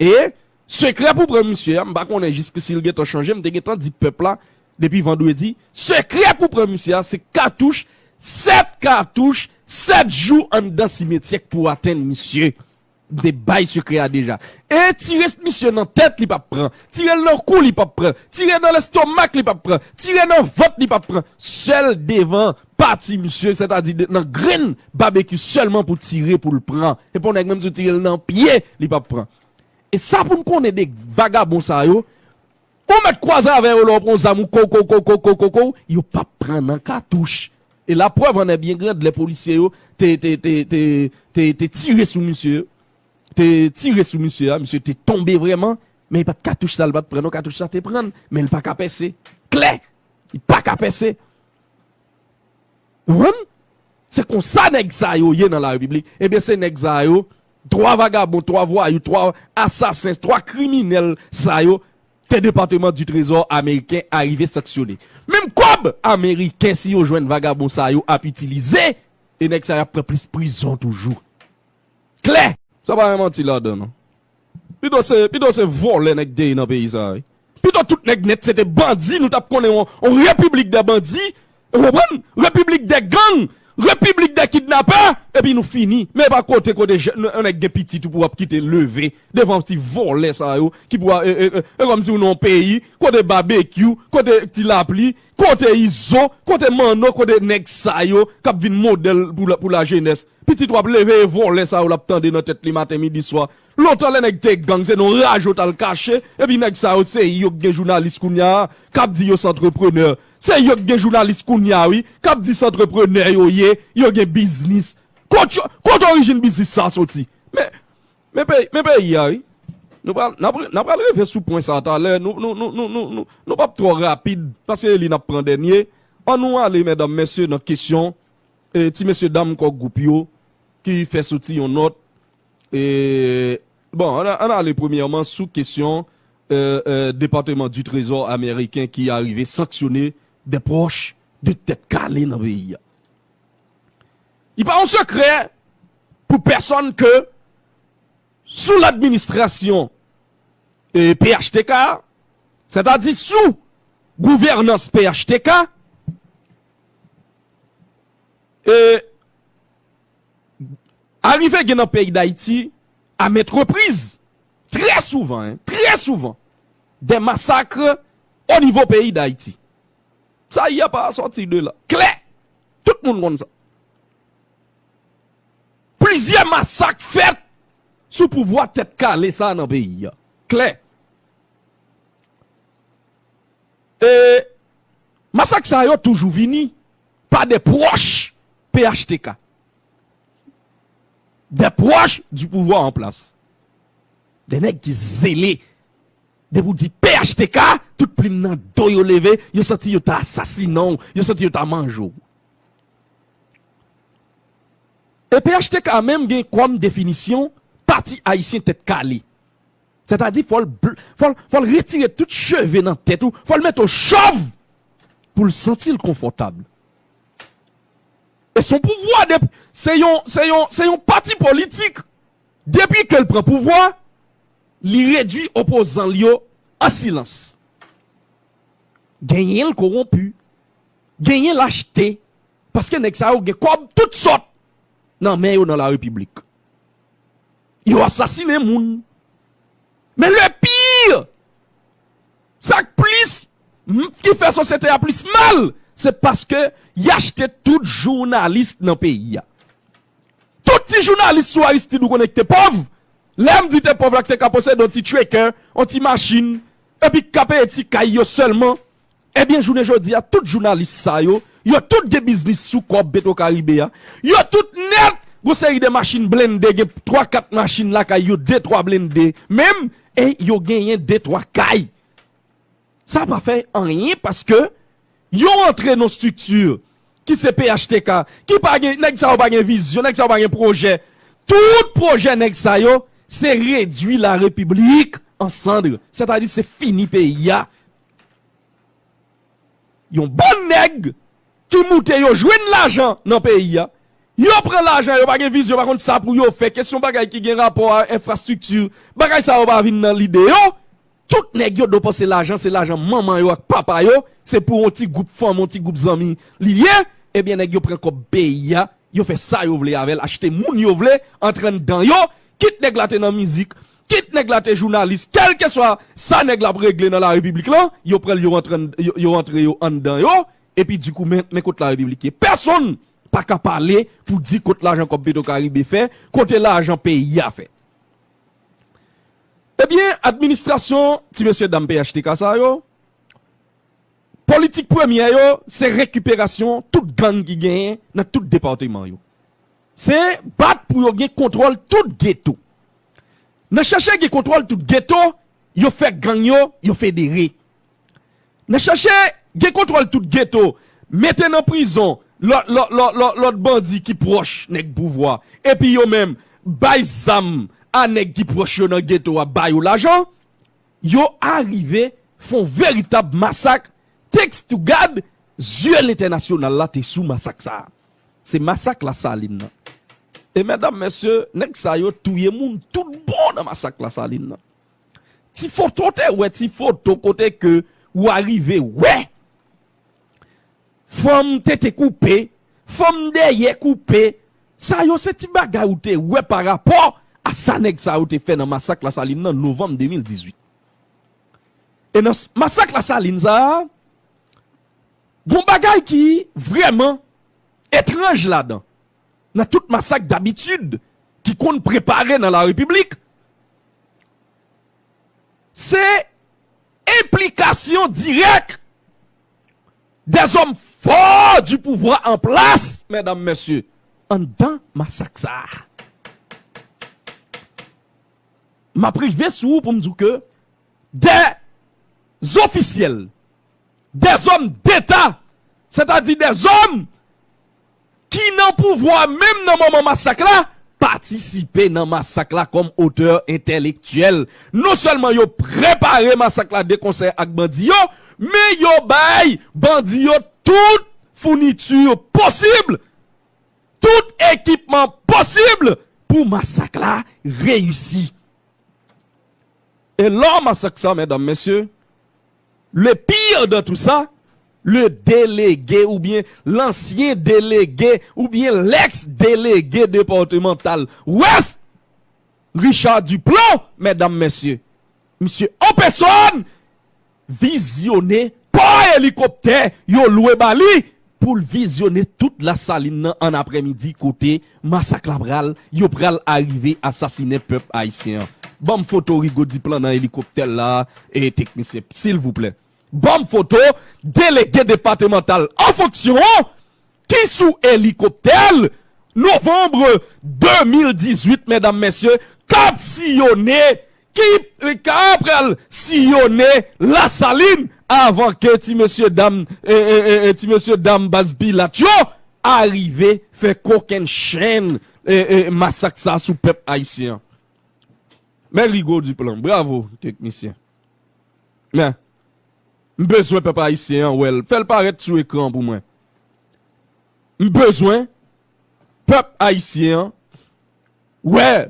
E sekrè pou pran misye a, m pa konnen jiske si l gentan chanje, m te gentan di pèp la depi vandredi, sekrè pou pran misye a, se katouch, sèt katouch, sèt jou anndan simetyè k pou atenn misye. M te bay sekrè a deja. E tire misye nan tèt, li p ap pran. Tire l nan kou, li p ap pran. Tire nan lestomak, li p ap pran. Tire nan vant, li p ap pran. Sèl devan pati misye, sètadi de, nan grenn babekyou sèlman pou tire, pou l pran. Se pa yon nèg menm si w tire l nan pye, li p ap pran. E sa pou n konnen de vagabon sa yo, ou mèt kwaze avè yo lè w pran zam ou kow, kow, kow, yo p ap pran nan katouch. E laprèv an è byen grand, lè polisye yo te, te, te, te, te, te tire sou misye, te tire sou misye a, misye te tonbe vrèman, men e pa t katouch sa l pa t pran non, katouch sa te pran l, men l pa ka pèse. Klè! Li pa ka pèse. Ou konprann? Se konsa nèg sa yo ye nan la repiblik. Ebyen, se nèg sa yo, twa vagabon, twa vwayou, twa asasen, twa kriminèl sa yo, ke Departement du Trésor ameriken arive sanksyone. Menm kòb ameriken, si yo jwenn vagabon sa yo ap itilize, e nèg sa yo ap pran plis prizon toujou. Klè! Sa pa gen manti ladan, non. Pito se, pito se vòlè nèg te ye nan peyi sa a, wi. Pito tout nèg nèt se te bandi, nou t ap konnen yon, yon repiblik de bandi, ou konprann? Repiblik de gang, repiblik de kidnapè, epi nou fini. Men e pa kote, kote jè, yon nèg gen pitit ou pou w ap kite leve devan ti vòlè sa yo, ki pou a, e, e, e, e kòmsi w nan yon peyi, kote babekyou, kote ti lapli, kote izo, kote manno, kote nèg sa yo, k ap vin modèl pou la, pou lajenès. Pitit w ap leve e vòlè sa yo l ap tande nan tèt li maten, midi, swa. Lontan lè nèg te gang, se nan yon raje yo t al kache, epi nèg sa yo, se yo k gen jounalis kounye a, k ap di yo se antreprenè. Se yo k gen jounalis kounye a, wi, k ap di se antreprenè yo ye, yo gen biznis. Kot yo, kot orijin biznis sa soti? Men, men peyi, men peyi a, wi. Nou pral, n ap, n ap pral rive sou pwen sa talè, nou, nou, nou p ap twò rapid, paske li n ap pran dènye. Ann nou ale, medam, mesye, nan kesyon e, ti mesye dam kò gwoup yo ki fè soti yon nòt. E, bon, ann, ann ale premyèman sou kesyon, e, e, Departement du Trésor ameriken ki arive sanksyone de pwòch de Tèt Kale nan peyi a. Li pa yon sekrè pou pèsonn ke sou ladministrasyon, e, P H T K, sètadi sou gouvènans P H T K, e, arive gen nan peyi Dayiti, à maintes reprises, très souvent, hein, très souvent, des massacres au niveau pays d'Haïti. Sa y a pas à sortir de là. Klè! Tout moun konn sa. Plizyè masak fèt sou pouvwa Tèt Kale sa nan peyi a. Klè. E masak sa yo toujou vini pa de pwòch P H T K. De pwòch du pouvoir en place. De nèg ki zele. Depi w di P H T K, tout plim nan do yo leve, yo santi yo ta asasinen w, yo santi yo ta manje w. E P H T K menm gen kòm definisyon Pati Ayisyen Tèt Kale. Sètadi, fò l bl-, fò l, fò l retire tout cheve nan tèt ou, fò l mete w chòv pou l santi l konfòtab. E se yon pouvwa de, se yon, se yon, se yon pati politik. Depi ke l pran pouvwa, li redui opozan l yo an silans. Genyen l kowonpi, genyen l achte, paske nèg sa yo gen kòb tout sòt nan men yo nan la repiblik. Yo asasinen moun. Men le pire, sa k plis, m, ki fè sosyete a plis mal, se paske y achte tout jounalis nan peyi a. Tout ti jounalis sou Aristide ou konnen ki te pòv, Lè m di te pòv la ki te ka posede yon ti tracker, yon ti machin, epi ki ka peye ti kay yo sèlman, ebyen, jounen jodi a, tout jounalis sa yo, yo tout gen biznis sou kòb Petro Karibe a. Yo tout nèt, gon seri de machin blende, gen twa kat machin lakay yo, de twa blende menm, e yo genyen de twa kay. Sa pa fè anyen paske yo rantre nan strikti ki se P H T K, ki pa gen, nèg sa yo pa gen vizyon, nèg sa yo pa gen pwojè. Tout pwojè nèg sa yo, se redwi la repiblik an sand, sètadi se fini peyi a. Yon bann nèg ki moute yo jwenn lajan nan peyi a. Yo pran lajan, yo pa gen vizyon, pa konn sa pou yo fè. Kesyon bagay ki gen rapò a enfrastrikti, bagay sa yo pa vin nan lide yo. Tout nèg yo do panse lajan, se lajan manman yo ak papa yo, se pou yon ti gwoup fanmi, yon ti gwoup zanmi li ye. Ebyen, nèg yo pran kòb peyi a, yo fè sa yo vle avè l, achte moun yo vle, antre anndan yo, kit nèg la te nan mizik, kit nèg la te jounalis, kèlkeswa sa nèg la ap regle nan la repiblik lan, yo pran l, yo antre, yo, yo antre yo anndan yo, epi dikou, men, men kot la repiblik ye. Pèsonn pa ka pale pou di kot lajan kòb Petro Karibe fè, kote lajan peyi a fè. Ebyen, administrasyon ti mesye dam P H T K sa yo, politik premyè yo, se rekiperasyon tout gang ki genyen nan tout depatman yo. Se bat pou yo gen kontwòl tout geto. Nan chèche gen kontwòl tout geto, yo fè gang yo, yo federe. Nan chèche gen kontwòl tout geto, mete nan prizon lòt, lòt, lòt, lòt, lòt bandi ki pwòch nèg pouvwa, epi yo menm bay zam a nèg ki pwòch yo nan geto a, ba yo lajan, yo arive fè yon veritab masak. Thanks to God, zye lentènasyonal la te sou masak sa a. Se masak Lasalin nan. E medam, mesye, nèg sa yo touye moun tout bon nan masak Lasalin nan. Ti foto, te wè ti foto kote ke ou arive wè fanm tete koupe, fanm dèyè koupe. Sa yo se ti bagay ou te wè pa rapò a sa nèg sa yo te fè nan masak Lasalin nan novanm de mil dizuit. E nan s-, masak Lasalin sa a, gon bagay ki vrèman etranj ladan. Nan tout masak dabitid ki konn prepare nan la repiblik, se enplikasyon dirèk dèzòm fò di pouvwa an plas, medam, mesye, anndan masak sa a. M ap rive sou ou pou m di w ke dè zofisyèl, dèzòm deta, sètadi dèzòm ki nan pouvwa menm nan moman masak la, patisipe nan masak la kòm otè entèlektyèl. Non sèlman yo prepare masak la de konsè ak bandi yo, men yo bay bandi yo tout founiti posib, tout ekipman posib pou masak la reyisi. E lò masak sa, medam, mesye, le pire dans tout ça, le délégué oubyen lansyen delege oubyen lèks delege depatmantal Wès, Richard Duplan, medam, mesye, misye an pèsòn vizyone pa elikoptè yo lwe ba li pou l vizyone tout Lasalin nan an aprèmidi kote masak la pral, yo pral arive asasinen pèp ayisyen an. Ban m foto Rigaud Duplan nan elikoptè l la, e teknisyen, silvouplè. Ban m foto delege depatmantal an fonksyon an ki sou elikoptè l, novanm de mil dizuit, medam, mesye, k ap siyone, ki, ki ap pral siyone Lasalin avan ke ti mesye dam, e, e, e, e, ti mesye dam baz Pilat yo arive fè kokennchenn, e, e, masak sa sou pèp ayisyen an. Men Rigaud Duplan, bravo, teknisyen. Men, m bezwen pèp ayisyen an wè l. Fè l parèt sou ekran pou mwen. M bezwen pèp ayisyen an wè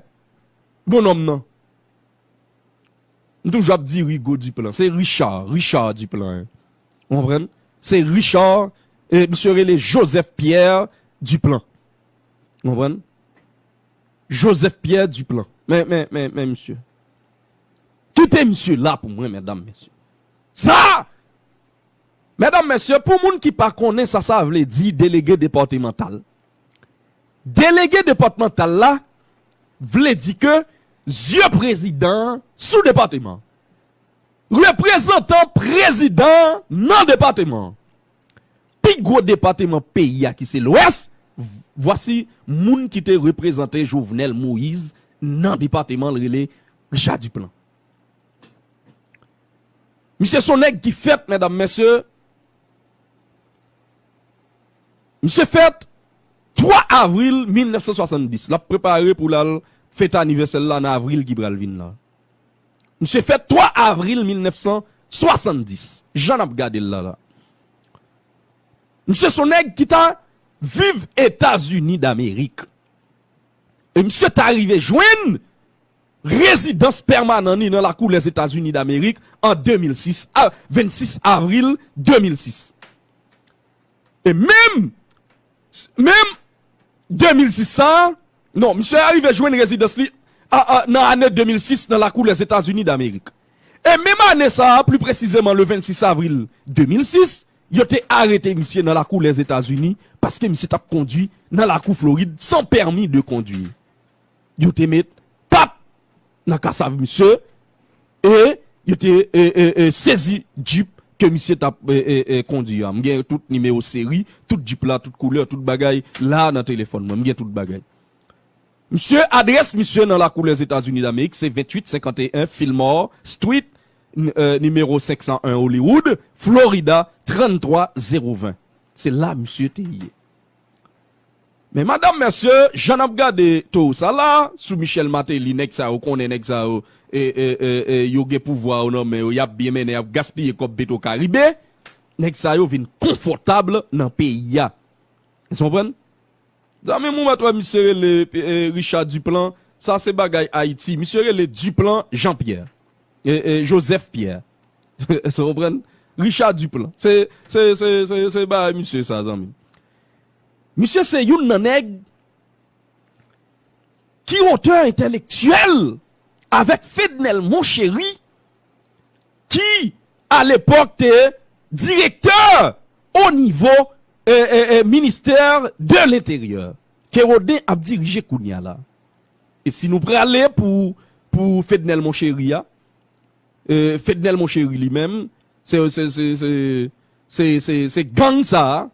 bonòm nan. M toujou ap di Rigaud Duplan. Se Richard, Richard Duplan, en. Ou konprann? Se Richard, e, misye rele Joseph Pierre Duplan. Ou konprann? Joseph Pierre Duplan. Men, men, men, men, misye. Kite misye la pou mwen, medam, mesye. Sa! Medam, mesye, pou moun ki pa konnen sa sa vle di delege depatmantal. Delege depatmantal la vle di ke zye prezidan an sou depatman an. Reprezantan prezidan an nan depatman an. Pi gwo depatman peyi a ki se Lwès, vwasi moun ki te reprezante Jovenel Moïse nan depatman l rele Richard Duplan. Misye se yon nèg ki fèt, medam, mesye, misye fèt twa avril mil nèf san swasanndis. L ap prepare pou l al fete anivèsè l la nan avril ki pral vin la. Misye fèt twa avril mil nèf san swasanndis. Jan n ap gade l la la. Misye se yon nèg ki ta viv Etazini Damerik. E misye ta rive jwenn rezidans pèmanan li nan lakou Lèzetazini Damerik an de mil sis, a, vennsis avril de mil sis. E menm, menm de mil sis sa, non, misye arive jwenn rezidans li a, a, nan ane de mil sis nan lakou Lèzetazini Damerik. E menm ane sa a, pli presizeman le vennsis avril de mil sis, yo te arete misye nan lakou Lèzetazini paske misye t ap kondui nan lakou Florid san pèmi de kondui. Yo te met pat nan kasav misye e yo te e, e, e, sezi djip ke misye t ap e, e, e, kondui a. M gen tout nimewo seri, tout djip la, tout koulè, tout bagay la nan telefòn mwen. M gen tout bagay. Misye, adrès misye nan lakou Lèzetazini Damerik se venntuit senkanteyen Fillmore Street, n- e, nimewo senk san en Hollywood, Florida, tranntwa zewo ven. Se la misye te ye. Men madam, mesye, jan n ap gade towo sa la, sou Michel Martelly, nèg sa yo konnen, nèg sa yo, e, e, e, e, yo gen pouvwa yo nan men yo, y ap byen mennen, y ap gaspiye kòb Petro Karibe, nèg sa yo vin konfòtab nan peyi a. Èske w konprann? Zanmi m, ou mèt wè misye rele e, Richard Duplan, sa se bagay Ayiti. Misye rele Duplan Jean Pierre. E, e, Joseph Pierre. Èske w konprann? Richard Duplan. Se, se, se, se, se bagay misye sa, zanmi m. Misye se youn nan nèg ki otè entèlektyèl avèk Fednel Monchéry, ki, alepòk, te direktè o nivo e, e, e, ministè de lenteryè, ke Rodin ap dirije kounye a la. E si nou prale pou, pou Fednel Monchéry a, e, Fednel Monchéry li menm, se, se, se, se, se, se, se gang sa a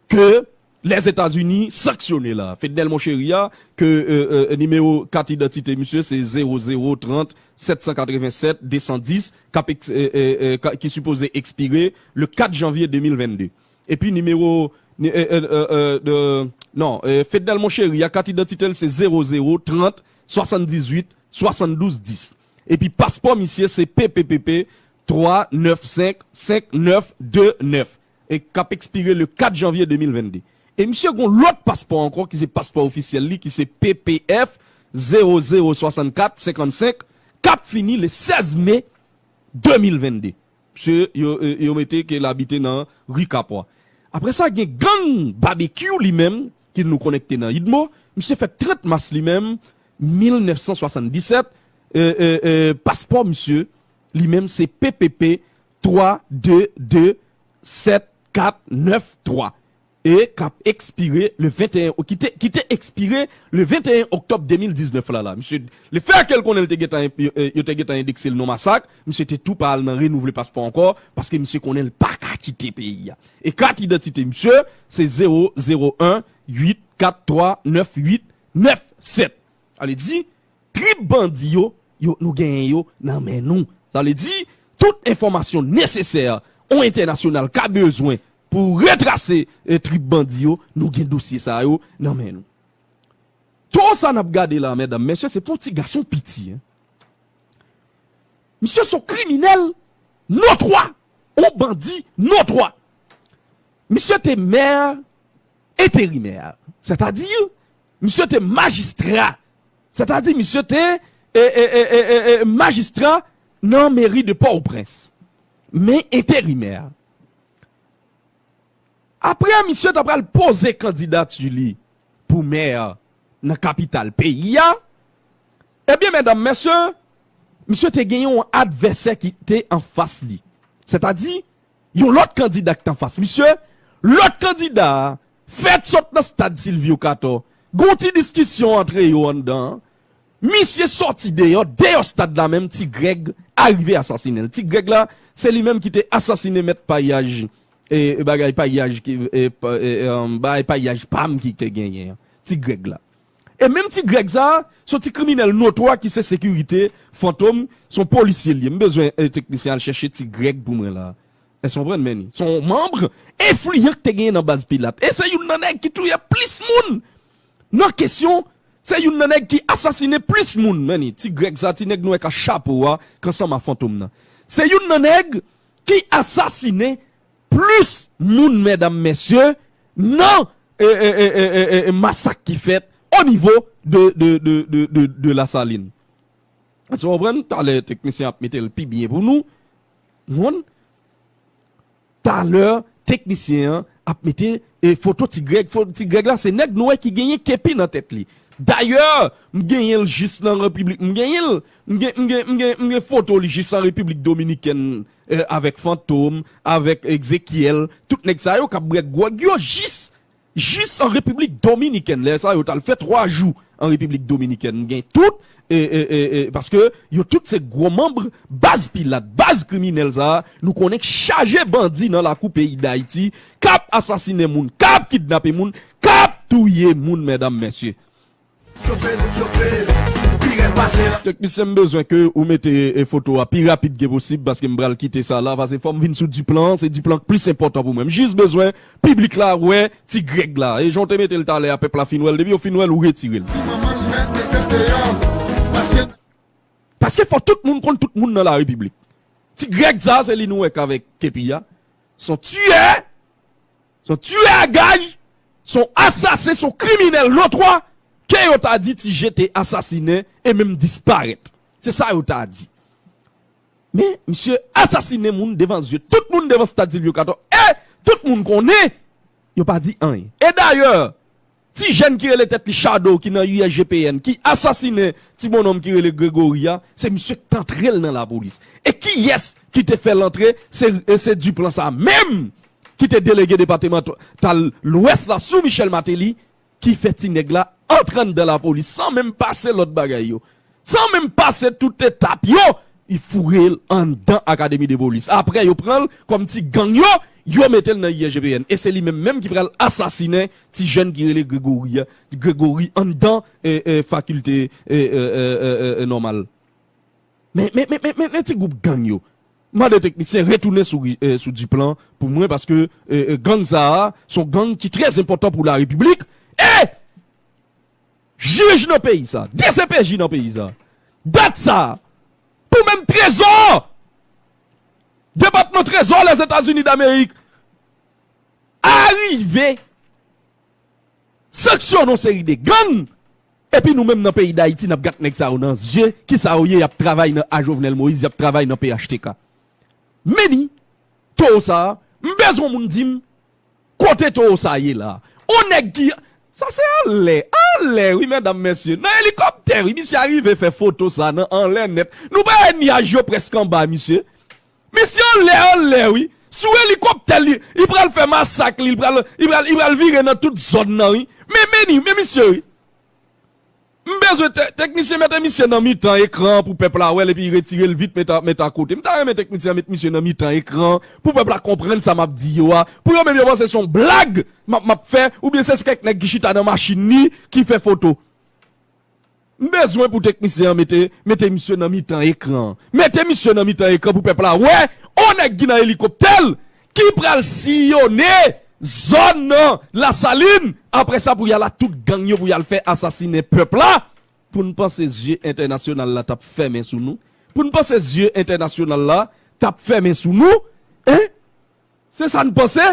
ke Lèzetazini sanksyone la. Fednel Monchéry a, ke e, e, nimewo kat idantite misye se zewo zewo trant sèt san katreven sèt de san dis, k ap eks- e, e, e, ka- ki sipoze ekspire le kat janvye de mil vennde. Epi nimewo ni- e, e, e, e, de, non, e, Fednel Monchéry a, kat idantite l se zewo zewo trant swasanndizuit swasanndouz dis. Epi paspò misye se P P P P twa nèf senk senk nèf de nèf, e k ap ekspire le kat janvye de mil vennde. E misye gon lòt paspò ankò ki se paspò ofisyèl li, ki se P P F zewo zewo swasannkat senkannsenk, k ap fini le sèz me de mil vennde. Misye, yo, yo, yo mete ke l abite nan ri Kapwa. Apre sa, gen gang Babekyou li menm, ki nou konekte nan idmo. Misye fèt trant mas li menm, mil nèf san swasanndisèt. E, e, e, paspò misye, li menm, se P P P twa de de sèt kat nèf twa. E k ap ekspire le venteyen, ki te, ki te ekspire le venteyen oktòb de mil diznèf la, la. Misye, le fè ke l konnen l te gentan, yo, yo te gentan endekse l non masak, misye te tou pa al nan renouvle paspò ankò, paske misye konnen l pa ka kite peyi a. E kat idantite misye, se zewo zewo en uit kat twa nèf uit nèf sèt. Sa vle di, trip bandi yo, yo, nou genyen yo nan men nou. Sa vle di, tout enfòmasyon nesesè on entènasyonal ka bezwen pou retrase, e, trip bandi yo, nou gen dosye sa yo nan men nou. Towo sa n ap gade la, medam, mesye, se pa yon ti gason piti, en. Misye se yon kriminèl notwa, yon bandi notwa. Misye te mè enterimè, sètadi, misye te majistra, sètadi, misye te, e, e, e, e, e, e, majistra nan meri de Pòtoprens, men enterimè. Apre, misye ta pral poze kandidati li pou mè nan kapital peyi a, ebyen, medam, mesye, misye te gen yon advèsè ki te anfas li. Sètadi, yon lòt kandida ki t anfas misye, lòt kandida a fèt sot nan stad Silvio Cator. Gon ti diskisyon antre yo anndan an. Misye sòti deyò, deyò stad la menm, Ti Grèg arive asasinen l. Ti Grèg la, se li menm ki te asasinen mèt payaj, e, e bagay payaj, ki, e, pa- e, e, um, bagay payaj pam ki te genyen an. Ti Grèg la. E menm Ti Grèg sa, se yon ti kriminèl notwa ki se sekirite Fantom, se yon polisye li ye. M bezwen, e, teknisyen al chèche Ti Grèg pou mwen la. Èske w konprann, Manny? Se yon manm enfliyan ki te genyen nan baz Pilat. E se youn nan nèg ki touye plis moun nan kesyon. Se youn nan nèg ki asasinen plis moun, Manny. Ti Grèg sa, ti nèg nou wè k a chapo a, k ansanm a Fantom nan. Se youn nan nèg ki asasinen plis moun, medam, mesye, nan, e, e, e, e, e, e, masak ki fèt o nivo de, de, de, de, de, de Lasalin. Èske w konprann? Talè, teknisyen ap mete l pi byen pou nou. Ou konprann? Talè, teknisyen an ap mete, e, foto Ti Grèg. Fo- Ti Grèg la, se nèg nou wè ki genyen kepi nan tèt li. Dayè, m genyen l jis nan Repiblik. M genyen l. M gen, m gen, m gen, m gen foto li jis an Repiblik Dominikèn, e, avèk Fantom, avèk Ezekyèl. Tout nèg sa yo k ap bwè gwòg yo jis, jis an Repiblik Dominikèn. Lè sa yo t al fè twa jou an Repiblik Dominikèn. M gen tout, e, e, e, e, paske yo tout se gwo manm baz Pilat, baz kriminèl sa a. Nou konnen k chaje bandi nan lakou peyi Dayiti, k ap asasinen moun, k ap kidnape moun, k ap touye moun, medam, mesye. Chofe nou chofe, pi rèd pase la. Teknisyen, m bezwen ke ou mete, e, foto a pi rapid ke posib, paske m pral kite sa la, paske fò m vin sou Duplan, se Duplan k plis enpòtan pou mwen. M jis bezwen piblik la wè Ti Grèg la. E jan w te mete l talè a, pèp la fin wè l, depi yo fin wè l, ou retire l. Ti manman l mèt mete l deyò, paske Paske fò tout moun konn tout moun nan la repiblik. Ti Grèg sa, se li nou wè k avèk kepi a. Se yon tiyè, se yon tiyè a gaj, se yon asasen, se yon kriminèl notwa, ke yo ta di Ti G te asasinen e menm disparèt. Se sa yo ta di. Men, misye asasinen moun devan zye tout moun, devan stad Silvio Cator. E tout moun konnen, yo pa di anyen. E dayè, ti jèn ki rele tèt li Shadow, ki nan U S G P N, ki asasinen ti bonnonm ki rele Gregory a, se misye k t antre l nan lapolis. E kiyès ki te fè l antre? Se, e se Duplan sa menm ki te delege depatèmantal Lwès la sou Michel Martelly, ki fè ti nèg la antre anndan lapolis san menm pase lòt bagay yo. San menm pase tout etap yo, li foure l anndan Akademi de Polis. Apre, yo pran l kòm ti gang yo, yo mete l nan I S G P N. E se li menm menm ki pral asasinen ti jèn ki rele Gregory a, Gregory anndan, e, e, fakilte, e, e, nòmal. Men, men, men, men, men, men ti gwoup gang yo. Mande teknisyen retounen sou, e, sou Duplan pou mwen, paske, e, e, gang sa a, se yon gang ki trè enpòtan pou larepiblik. E jij nan peyi sa, D C P J nan peyi sa, dat sa, pou menm trezò, depatman trezò Lèzetazini Damerik, arive sanksyone yon seri de gang, epi nou menm nan peyi Dayiti, n ap gad nèg sa yo nan zye, kisa yo ye, y ap travay nan, a Jovenel Moïse, y ap travay nan P H T K. Manny, towo sa a, m bezwen moun di m, kote towo sa ye la? On nèg ki, sa se anlè, anlè, wi, medam, mesye. Nan elikoptè, wi, misye arive fè foto sa nan anlè nèt. Nou pa wè nyaj yo prèske anba misye? Misye anlè, anlè, wi. Sou elikoptè, li, li pral fè masak, li, li pral, li pral, li pral vire nan tout zòn nan, wi. Men, men, men misye, wi. M bezwen te- teknisyen mete misye nan mitan ekran an pou pèp la wè l epi retire l vit, mete, mete akote. M ta renmen teknisyen met misye nan mitan ekran an pou pèp la konprann sa m ap di yo a. Pou yo menm yo panse se yon blag m ap, m ap fè, oubyen se kèk nèg ki chita nan machin li ki fè foto. M bezwen pou teknisyen an mete, mete misye nan mitan ekran an. Mete misye nan mitan ekran pou pèp la wè, on nèg ki nan elikoptè l, ki pral siyone zòn nan Lasalin. Apre sa, pou y al ak tout gang yo, pou y al fè asasinen pèp la. Pou n panse zye entènasyonal la t ap fèmen sou nou? Pou n panse zye entènasyonal la t ap fèmen sou nou? Hein? Se sa n panse?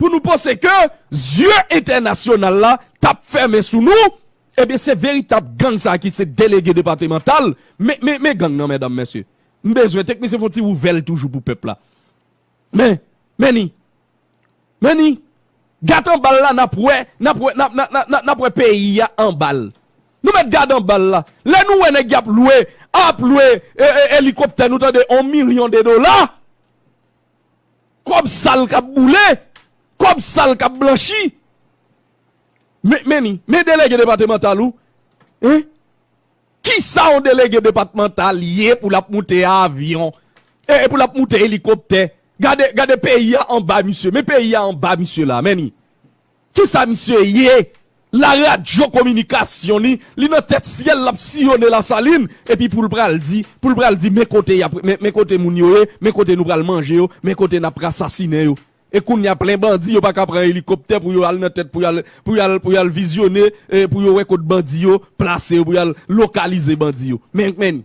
Pou nou panse ke zye entènasyonal la t ap fèmen sou nou? Ebyen, se veritab gang sa ki se delege depatèmantal. Men, men, men gang nan, medam, mesye. M bezwen teknisyen fè yon ti wouvè l toujou pou pèp la. Men, Manny, Manny, gad anba l la, n ap wè, n ap wè, n ap, n ap, n ap, n ap, n ap wè peyi a anba l. Nou mèt gad anba l la. Lè nou wè nèg y ap lwe, ap lwe, e, e, elikoptè, nou tande, yon milyon de dola. Kòb sal k ap boule, kòb sal k ap blanchi. Men, Manny, men delege depatèmantal ou, hein? Kisa yon delege depatmantal ye pou l ap moute avyon? E, e pou l ap moute elikoptè? Gade, gade peyi a anba misye. Men peyi a anba misye la, men ni. Kisa misye ye? Laradyo kominikasyon li, li nan tèt syèl, l ap siyone Lasalin, epi pou l pral di, pou l pral di, men kote y ap, men, men kote moun yo ye, men kote nou pral manje yo, men kote n ap asasinen yo. E kounye a plen bandi, yo pa ka pran elikoptè pou yo al nan tèt, pou y al, pou y al, pou y al vizyone, e pou yo wè kot bandi yo plase yo, pou y al lokalize bandi yo. Men, men,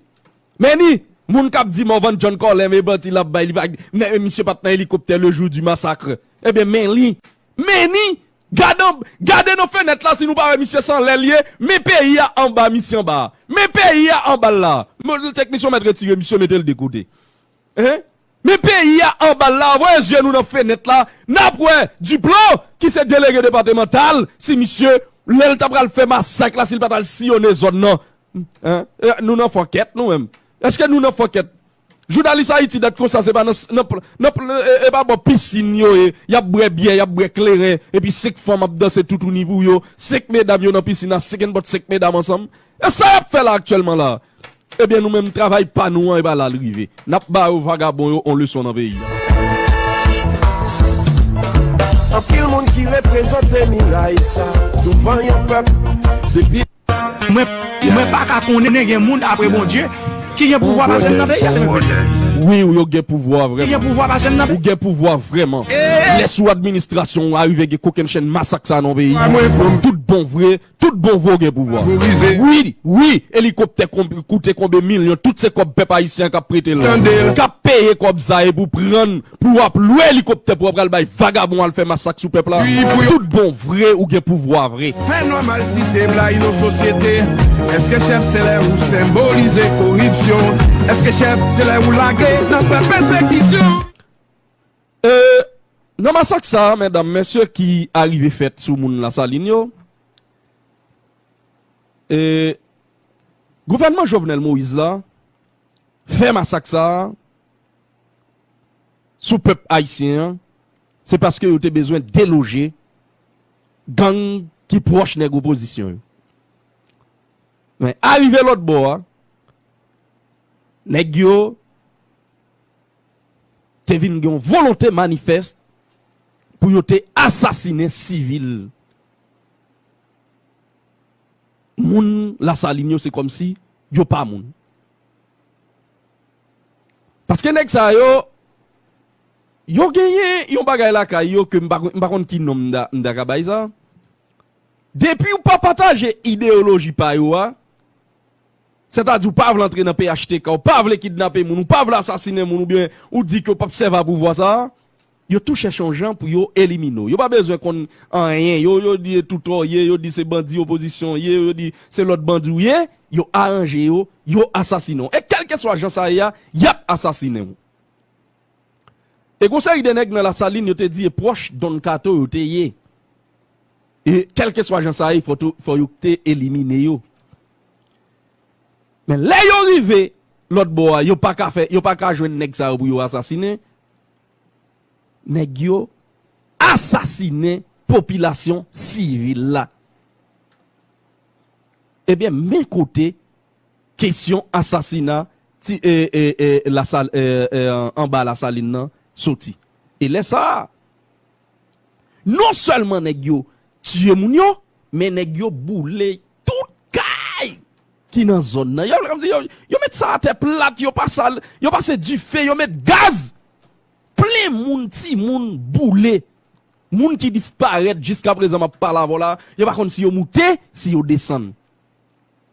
men ni, moun k ap di Morvan John Colem e manti l ap bay, li pa, men, misye pa t nan elikoptè le jour du massacre. Ebyen, men li, men ni, gade, gade nan fenèt la, si nou pa wè misye se anlè l ye, men peyi a anba misye anba a. Men peyi a anba l la. Teknisyen mèt retire misye, mete l de kote. Hein? Men peyi a anba l la, voye zye nou nan fenèt la, n ap wè Duplan, ki se delege depatmantal, si misye, lè l ta pral fè masak la, si l pa t al siyone zòn nan. Hein? E, nou nan fòkèt, nou menm. Èske nou nan fòkèt? Jounalis Ayiti dat konsa, se pa nan, nan, nan, e, e pa bò pisin yo ye, y ap bwè byè, y ap bwè kleren, epi senk fanm ap danse toutouni pou yo, senk medam yo nan pisin la, senk, nenpòt senk medam ansanm. E sa y ap fè la aktyèlman la? Ebyen, nou menm, travay pa nou an, e pa la l rive. N ap ba yo vagabon yo on leson nan peyi a. Anpil moun ki reprezante miray sa douvan yon pèp depi Mwen, mwen pa ka konnen gen moun apre Bondye ki gen pouvwa pase m nan peyi a, se mwen menm. Wi, wi, yo gen pouvwa vrèman. Ki gen pouvwa pase m nan peyi a. Ou gen pouvwa vrèman. Lè sou administrasyon ou arive gen kokennchenn masak sa nan peyi a, tout bon vre, tout bon vre ou gen pouvwa. Wi, wi, elikoptè konb-, koute konbe milyon, tout se kòb pèp ayisyen k ap prete l, k ap peye kòb sa e pou pran, pou w ap lwe elikoptè pou w ap pral bay vagabon al fè masak sou pèp la. Tout bon vre ou gen pouvwa vre. Fè nòmal si te blay nan sosyete. Èske chèf se lè ou senbolize koripsyon? Èske chèf se lè ou lage nan fè pèsekisyon? E, nan masak sa, medam, mesye, ki arive fèt sou moun Lasalin yo, e, gouvènman Jovenel Moïse la fè masak sa sou pèp ayisyen an, se paske yo te bezwen deloje gang ki pwòch nèg opozisyon yo. Men, arive lòt bò a, nèg yo te vin gen yon volonte manifès pou yo te asasinen sivil. Moun Lasalin yo, se kòmsi yo pa moun. Paske nèg sa yo, yo genyen yon bagay lakay yo ke m pa, m pa konn ki non m ta, m ta ka bay sa. Depi w pa pataje ideyoloji pa yo a, sètadi w pa vle antre nan P H T K, w pa vle kidnape moun, w pa vle asasinen moun, oubyen ou di ke w p ap sèvi a pouvwa sa a, yo tou chèche yon jan pou yo elimine w. Yo pa bezwen konn anyen. Yo, yo di e toutò w ye, yo di se bandi opozisyon w ye, yo di se lòt bandi w ye, yo aranje yo, yo asasinen w. E kèlkeswa jan sa ye a, y ap asasinen w. E gon seri de nèg nan Lasalin, yo te di e pwòch Don Kato yo te ye. E kèlkeswa jan sa ye, fò tou, fò yo te elimine yo. Men lè yo rive lòt bò a, yo pa ka fè, yo pa ka jwenn nèg sa yo pou yo asasinen. Nèg yo asasinen popilasyon sivil la. Ebyen, men kote kesyon asasina ti, e, e, e, Lasal-, e, e, anba Lasalin nan soti. E lè sa a, non sèlman nèg yo tiye moun yo, men nèg yo boule tout kay ki nan zòn nan. Yo, kòmsi yo, yo met sa atè plat, yo pase al, yo pase dife, yo met gaz. Plen moun, timoun boule. Moun ki disparèt jiskaprezan m ap pale avè w la, yo pa konn si yo moute, si yo desann.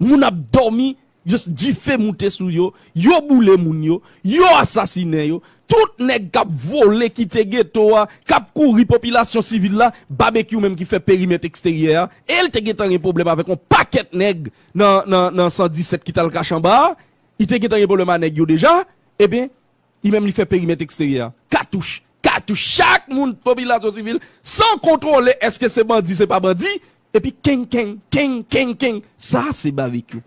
Moun ap dòmi, jis dife moute sou yo, yo boule moun yo, yo asasinen yo. Tout nèg k ap vole kite geto a, k ap kouri popilasyon sivil la, Babekyou menm ki fè perimèt eksteryè a, e l te gentan gen pwoblèm avèk yon pakèt nèg nan, nan, nan san disèt ki t al kache anba a, li te gentan gen pwoblèm a nèg yo deja, ebyen, li menm li fè perimèt eksteryè a. Katouch, katouch, chak moun, popilasyon sivil, san kontwole èske se bandi, se pa bandi, epi kenkenk, kenkenk, kenkenk, sa se Babekyou.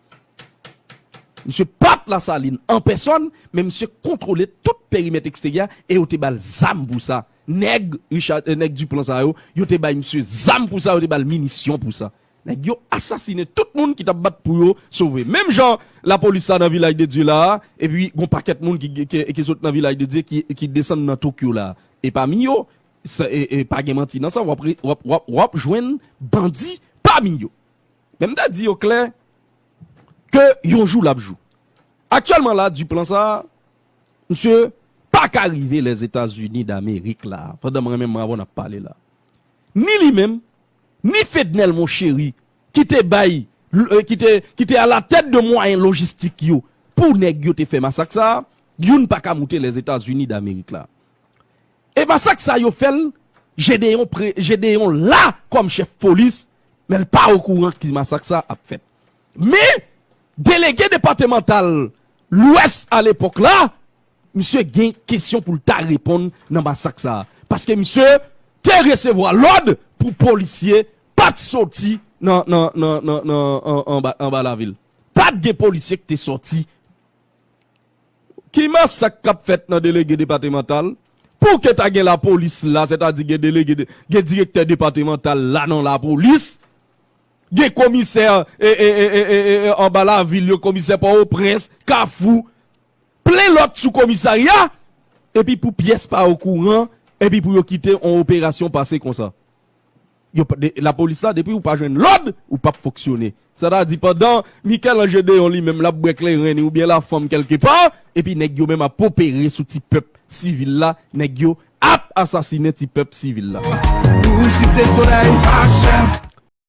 Misye pa t Lasalin an pèsòn, men misye kontwole tout perimèt eksteryè a e yo te ba l zam pou sa. Nèg Richard, eh, nèg Duplan sa yo, yo te bay misye zam pou sa, yo te ba l minisyon pou sa. Nèg yo asasinen tout moun ki t ap bat pou yo sove. Menm jan lapolis la nan Vilaj de Dye la a, epi gon pakèt moun ki, ki, ki sot nan Vilaj de Dye ki, ki desann nan Tokyo la a. E pami yo, sa, e, e pa gen manti nan sa, w ap re- w ap, w ap, w ap jwenn bandi pami yo. Men m ta di yo klè ke yon jou l ap jou. Aktyèlman la, Duplan sa a, misye pa ka rive Lèzetazini Damerik la, pandan mwen menm mwen avè w n ap pale la. Ni li menm, ni Fednel Monchéry, ki te bay, ki te, ki te alatèt de mwayen lojistik yo pou nèg yo te fè masak sa a, youn pa ka moute Lèzetazini Damerik la. E masak sa yo fè l, Jedeyon, pre, Jedeyon la kòm chèf polis, men l pa okouran ki masak sa ap fèt. Men, delege depatmantal Lwès alepòk la, misye gen kesyon pou l ta reponn nan masak sa a. Paske misye te resevwa lòd pou polisye pa t soti nan, nan, nan, nan, nan an, anba, anba lavil. Pa t gen polisye ki te soti. Ki masak k ap fèt nan delege depatmantal? Pou ke ta gen lapolis la, sètadi gen delege, de- gen direktè depatmantal la nan lapolis, gen komisè e, e, e, e, e, e, anba lavil yo, komisè Pòtoprens, Kafou, plen lòt sou komisarya, epi pou pyès pa okouran, epi pou yo kite yon operasyon pase konsa. Yo, de- lapolis la, depi ou pa jwenn lòd, ou p ap fonksyone. Sètadi, pandan Michel-Ange Deyon li menm l ap bwè kleren ni oubyen lafanm kèlkepa, epi nèg yo menm ap opere sou ti pèp sivil la, nèg yo ap asasinen ti pèp sivil la. Nou site solèy pa chèf.